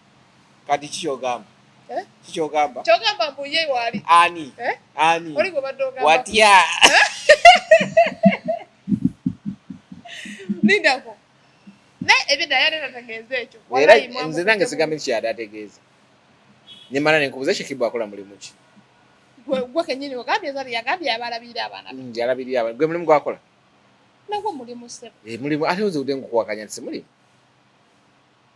Kati ki ky'ogamba? Eh? Ki ky'ogamba? Kyogamba mbu ye wali. Ani? Eh? Ani? Oli gwe badde ogamba. Watya? Lindako. Naye ebyo yali tategeeza ekyo. Era Wallahi mwamu nze nange kutemu. sigambye nti kyeyali ategeeza. Nemala nenkubuuza Shakibu akola mulimu ki? Gwe kennyini ogambye Zari yagambye abalabirira abaana be. Nti alabirira abaana. Gwe mulimu gwakola? Nagwo mulimu ssebo. Eh, mulimu ate oze udde nkukuwakanya nti si mulimu.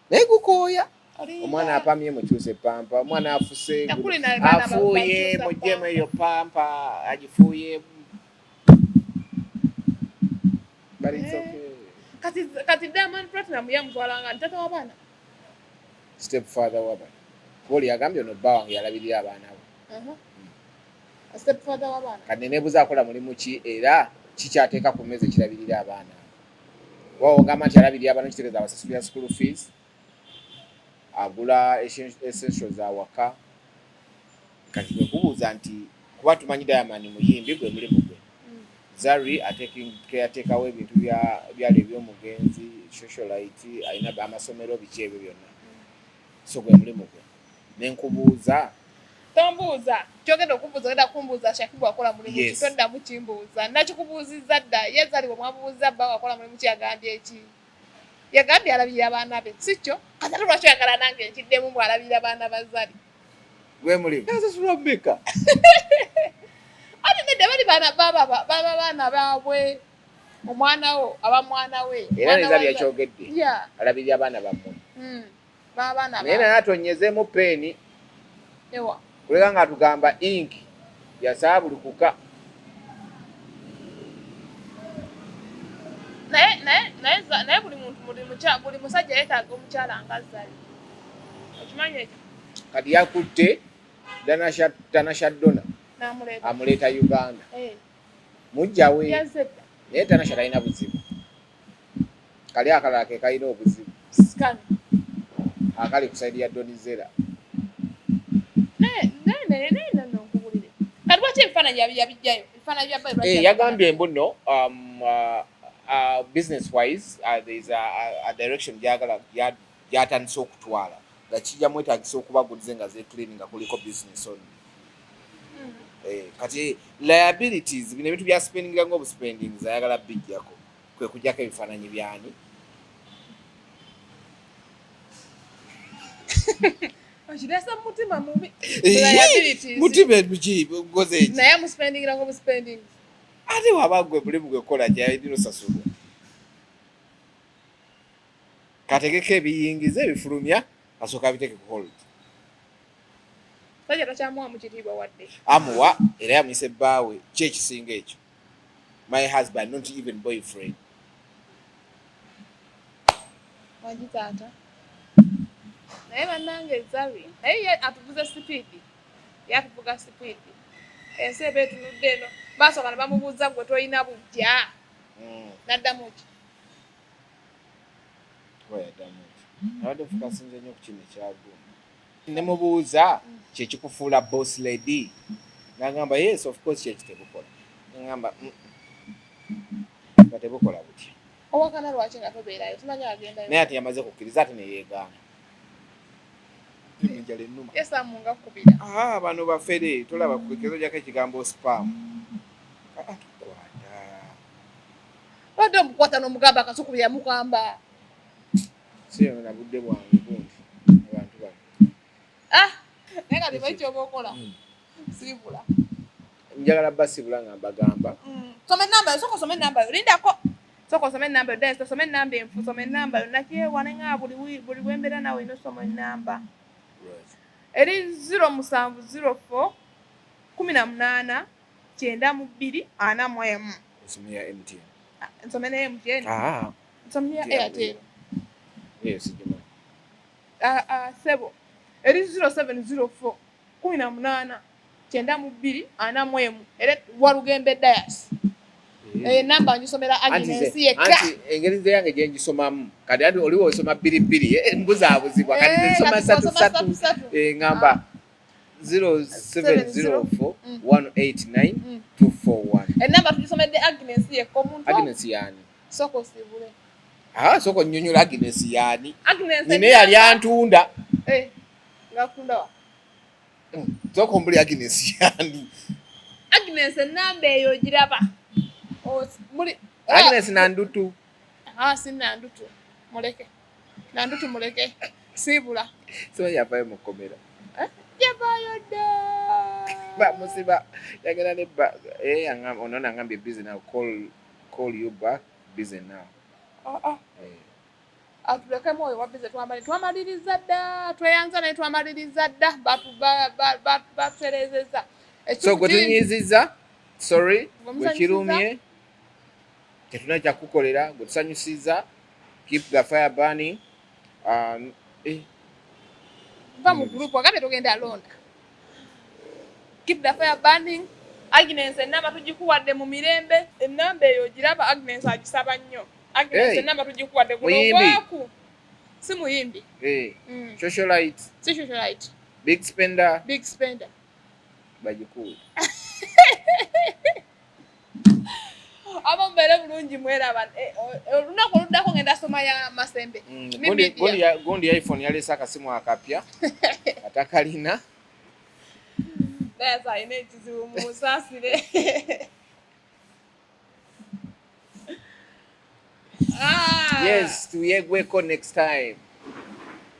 Naye gukooya. Olinda. Omwana apamye mukyuse pampa, omwana afuse Nakulina abaana afuuye bakyusa muggyemu pampa. eyo pampa agifuuye. But it's Eh. okay. Kati Diamond Platinum yamutwalanga nti taata w'abaana. Step father w'abaana. Kuba oli yagambye ono bba wange yalabirira abaana bo. Step father w'abaana. Kati neneebuuza akola mulimu ki era kikyateeka ku mmeeza ekirabirira abaana. Wa ogamba nti alabirira abaana kitegeeza abasasulira school fees, agula essentials awaka. Kati kwe kubuuza nti kuba tumanyi Diamond muyimbi, gwe mulimu gwe. Zari ateekawo ebintu byali eby'omugenzi, socialite, alina amasomero, biki ebyo byonna. So gwe mulimu gwe. Ne nkubuuza Tombuuza. Kyogenda okumbuuza, ogenda kumbuuza Shakibu akola mulimu ki? Yes. Toddamu kimbuuza. Nakikubuuzizza dda. Ye Zari bwe mwamubuuzizza bba we akola mulimu ki yagambye ki? Yagambye alabirira abaana be. Si kyo? Kati ate lwaki oyagala nange nkiddemu mbu alabirira abaana ba Zari? Gwe mulimu. Nasasulwa mmeka? Ate nedda, bali baana baba baba baana baabwe. Omwana wo aba mwana we. Era Mwana ne wa Zari Zari. yakyogedde. Yeah. Alabirira abaana bammwe. Baba baana Naye baabwe. naye atonyezeemu peeni. Ewa. Kuleka ng'atugamba ink yasaabulukuka. Naye buli muntu, buli musajja yeetaaga omukyala nga Zari. Okimanyi ekyo? Kati yakutte Tanasha Donna N'amuleeta. amuleeta Uganda. Eh. Mujja we. Yazze dda. Naye Tanasha talina buzibu. Kali akalala ke kalina obuzibu. Sikano. Akali ku side ya Don Zella. Naye nno nkubulire. Kati lwaki ebifaananyi yabiggyayo? Ebifaananyi bya Bayi lwaki Eh, yabiggyayo? yagambye mbu nno business wise there is a direction gyagala gyatandise okutwala nga kijja mwetaagisa okubagulize nga ze clean nga kuliko business only. Eh, kati liabilities, bino ebintu bya spendinga nga obuspending ayagala bijjako kwe kujjako ebifaananyi byani. Okireese mu mutima mubi. Liabilities. Mutima muki goze eki? Naye amuspendingirako buspending. Ate waba gwe mulimu gwe kukola kyalina osasulwa. Kategeko ebiyingiza ebifulumya asooka abiteeke ku hold. Sajja takyamuwa mu kitiibwa wadde. Amuwa era yamuyise bbaawe, ki ekisinga ekyo? My husband, not even boyfriend. Wangi taata. Naye bannange Zari, naye ye atuvuze speed. Ye atuvuga speed. Ensi eba etunudde eno. Baasooka ne bamubuuza gwe tolina buggya. N'addamu ki? Oba yaddamu ki? Abadde nfukasinze nnyo ku kino ekyagundi. Ne mubuuza kyekikufuula boss lady. N'agamba yes, of course kyeki tebukola. N'agamba nga tebukola butya. Owakana lwaki nga tobeerayo? Tumanyi agendayo. Naye ate yamaze kukkiriza ate ne yeegaana. Enjala ennuma. Yesamu nga kkubira. Ah, bano bafere tolaba kukezo jako ekigambo spam. Ah, tukwata. Lwadde omukwata n'omugamba akasuku bye yamugamba. Siyonona budde bwange gundi abantu bano. Ah, naye kati omanyi kyoba okola, siibula. Njagala basibula nga mbagamba. Soma enamba yo, sooka osome enamba yo, lindako, sooka osome enamba yo. Dayas, osome enamba enfu, soma enamba yo. Nakyewa nenga buli bwembeera naawe olina osoma enamba. Eri 0704 18 92 41. Esimu ya MTN. Ah, nsome ne MTN? Ah. Nsome ya Airtel. Eyo sigimanyi. Ah, ah, sebo, eri 0704 18 92 41, era Walugembe Dayas. Enamba ngisomera Agnes yekka. Anti engeri nze yange gye ngisomamu kati, anti oliwo osoma bbiri bbiri, mbuzaabuzibwa. Kati nze nsoma kati ssatu osoma ssatu. ssatu. Ngamba 0704 189 241. Enamba tugisomedde Agnes yekka, omuntu. Agnes yaani? Sooka osiibule. Ah, sooka onnyonnyola Agnes yaani. Agnes. Nina eyali antunda. Ngakunda wa? Sooka ombuli Agnes yaani. Agnes, enamba eyo ogiraba? Muli Agnes Nandutu. Ah, si Nandutu, muleke Nandutu, muleke, siibula. Simanyi yavayo mu kkomera. Yavaayo dda. Bamusiba, yagenda ne ba ono nangambye busy now, call you back, busy now. Ah, ah. Atulekemu oyo wabize, twamaliriza dda, tweyanza naye twamaliriza dda, batuterezeza. So gwe tunyiziza, sorry. Gwe gwe musanyusiza. Kirumye, tetulina kyakukolera. Gwe tusanyusiza, keep the fire burning. Va mu group, agambye togenda londa. Keep the fire burning. Agnes, enamba tugikuwadde mu mirembe. Enamba eyo ogiraba? Agnes agisaba nnyo Agnes. Hey. Enamba tugikuwadde guno. Muyimbi. Gwaku si muyimbi. Socialite. Si socialite. Big spender. Big spender. Bagikuwe. Aba mubeere bulungi, mweraba. Olunaku oluddako ngenda soma ya Masembe. Ne media. Gundi ya iPhone yaleese akasimu akapya atakalina. Dayas alina ekizibu, mumusaasire. Ah. Yes, tuyegweko next time.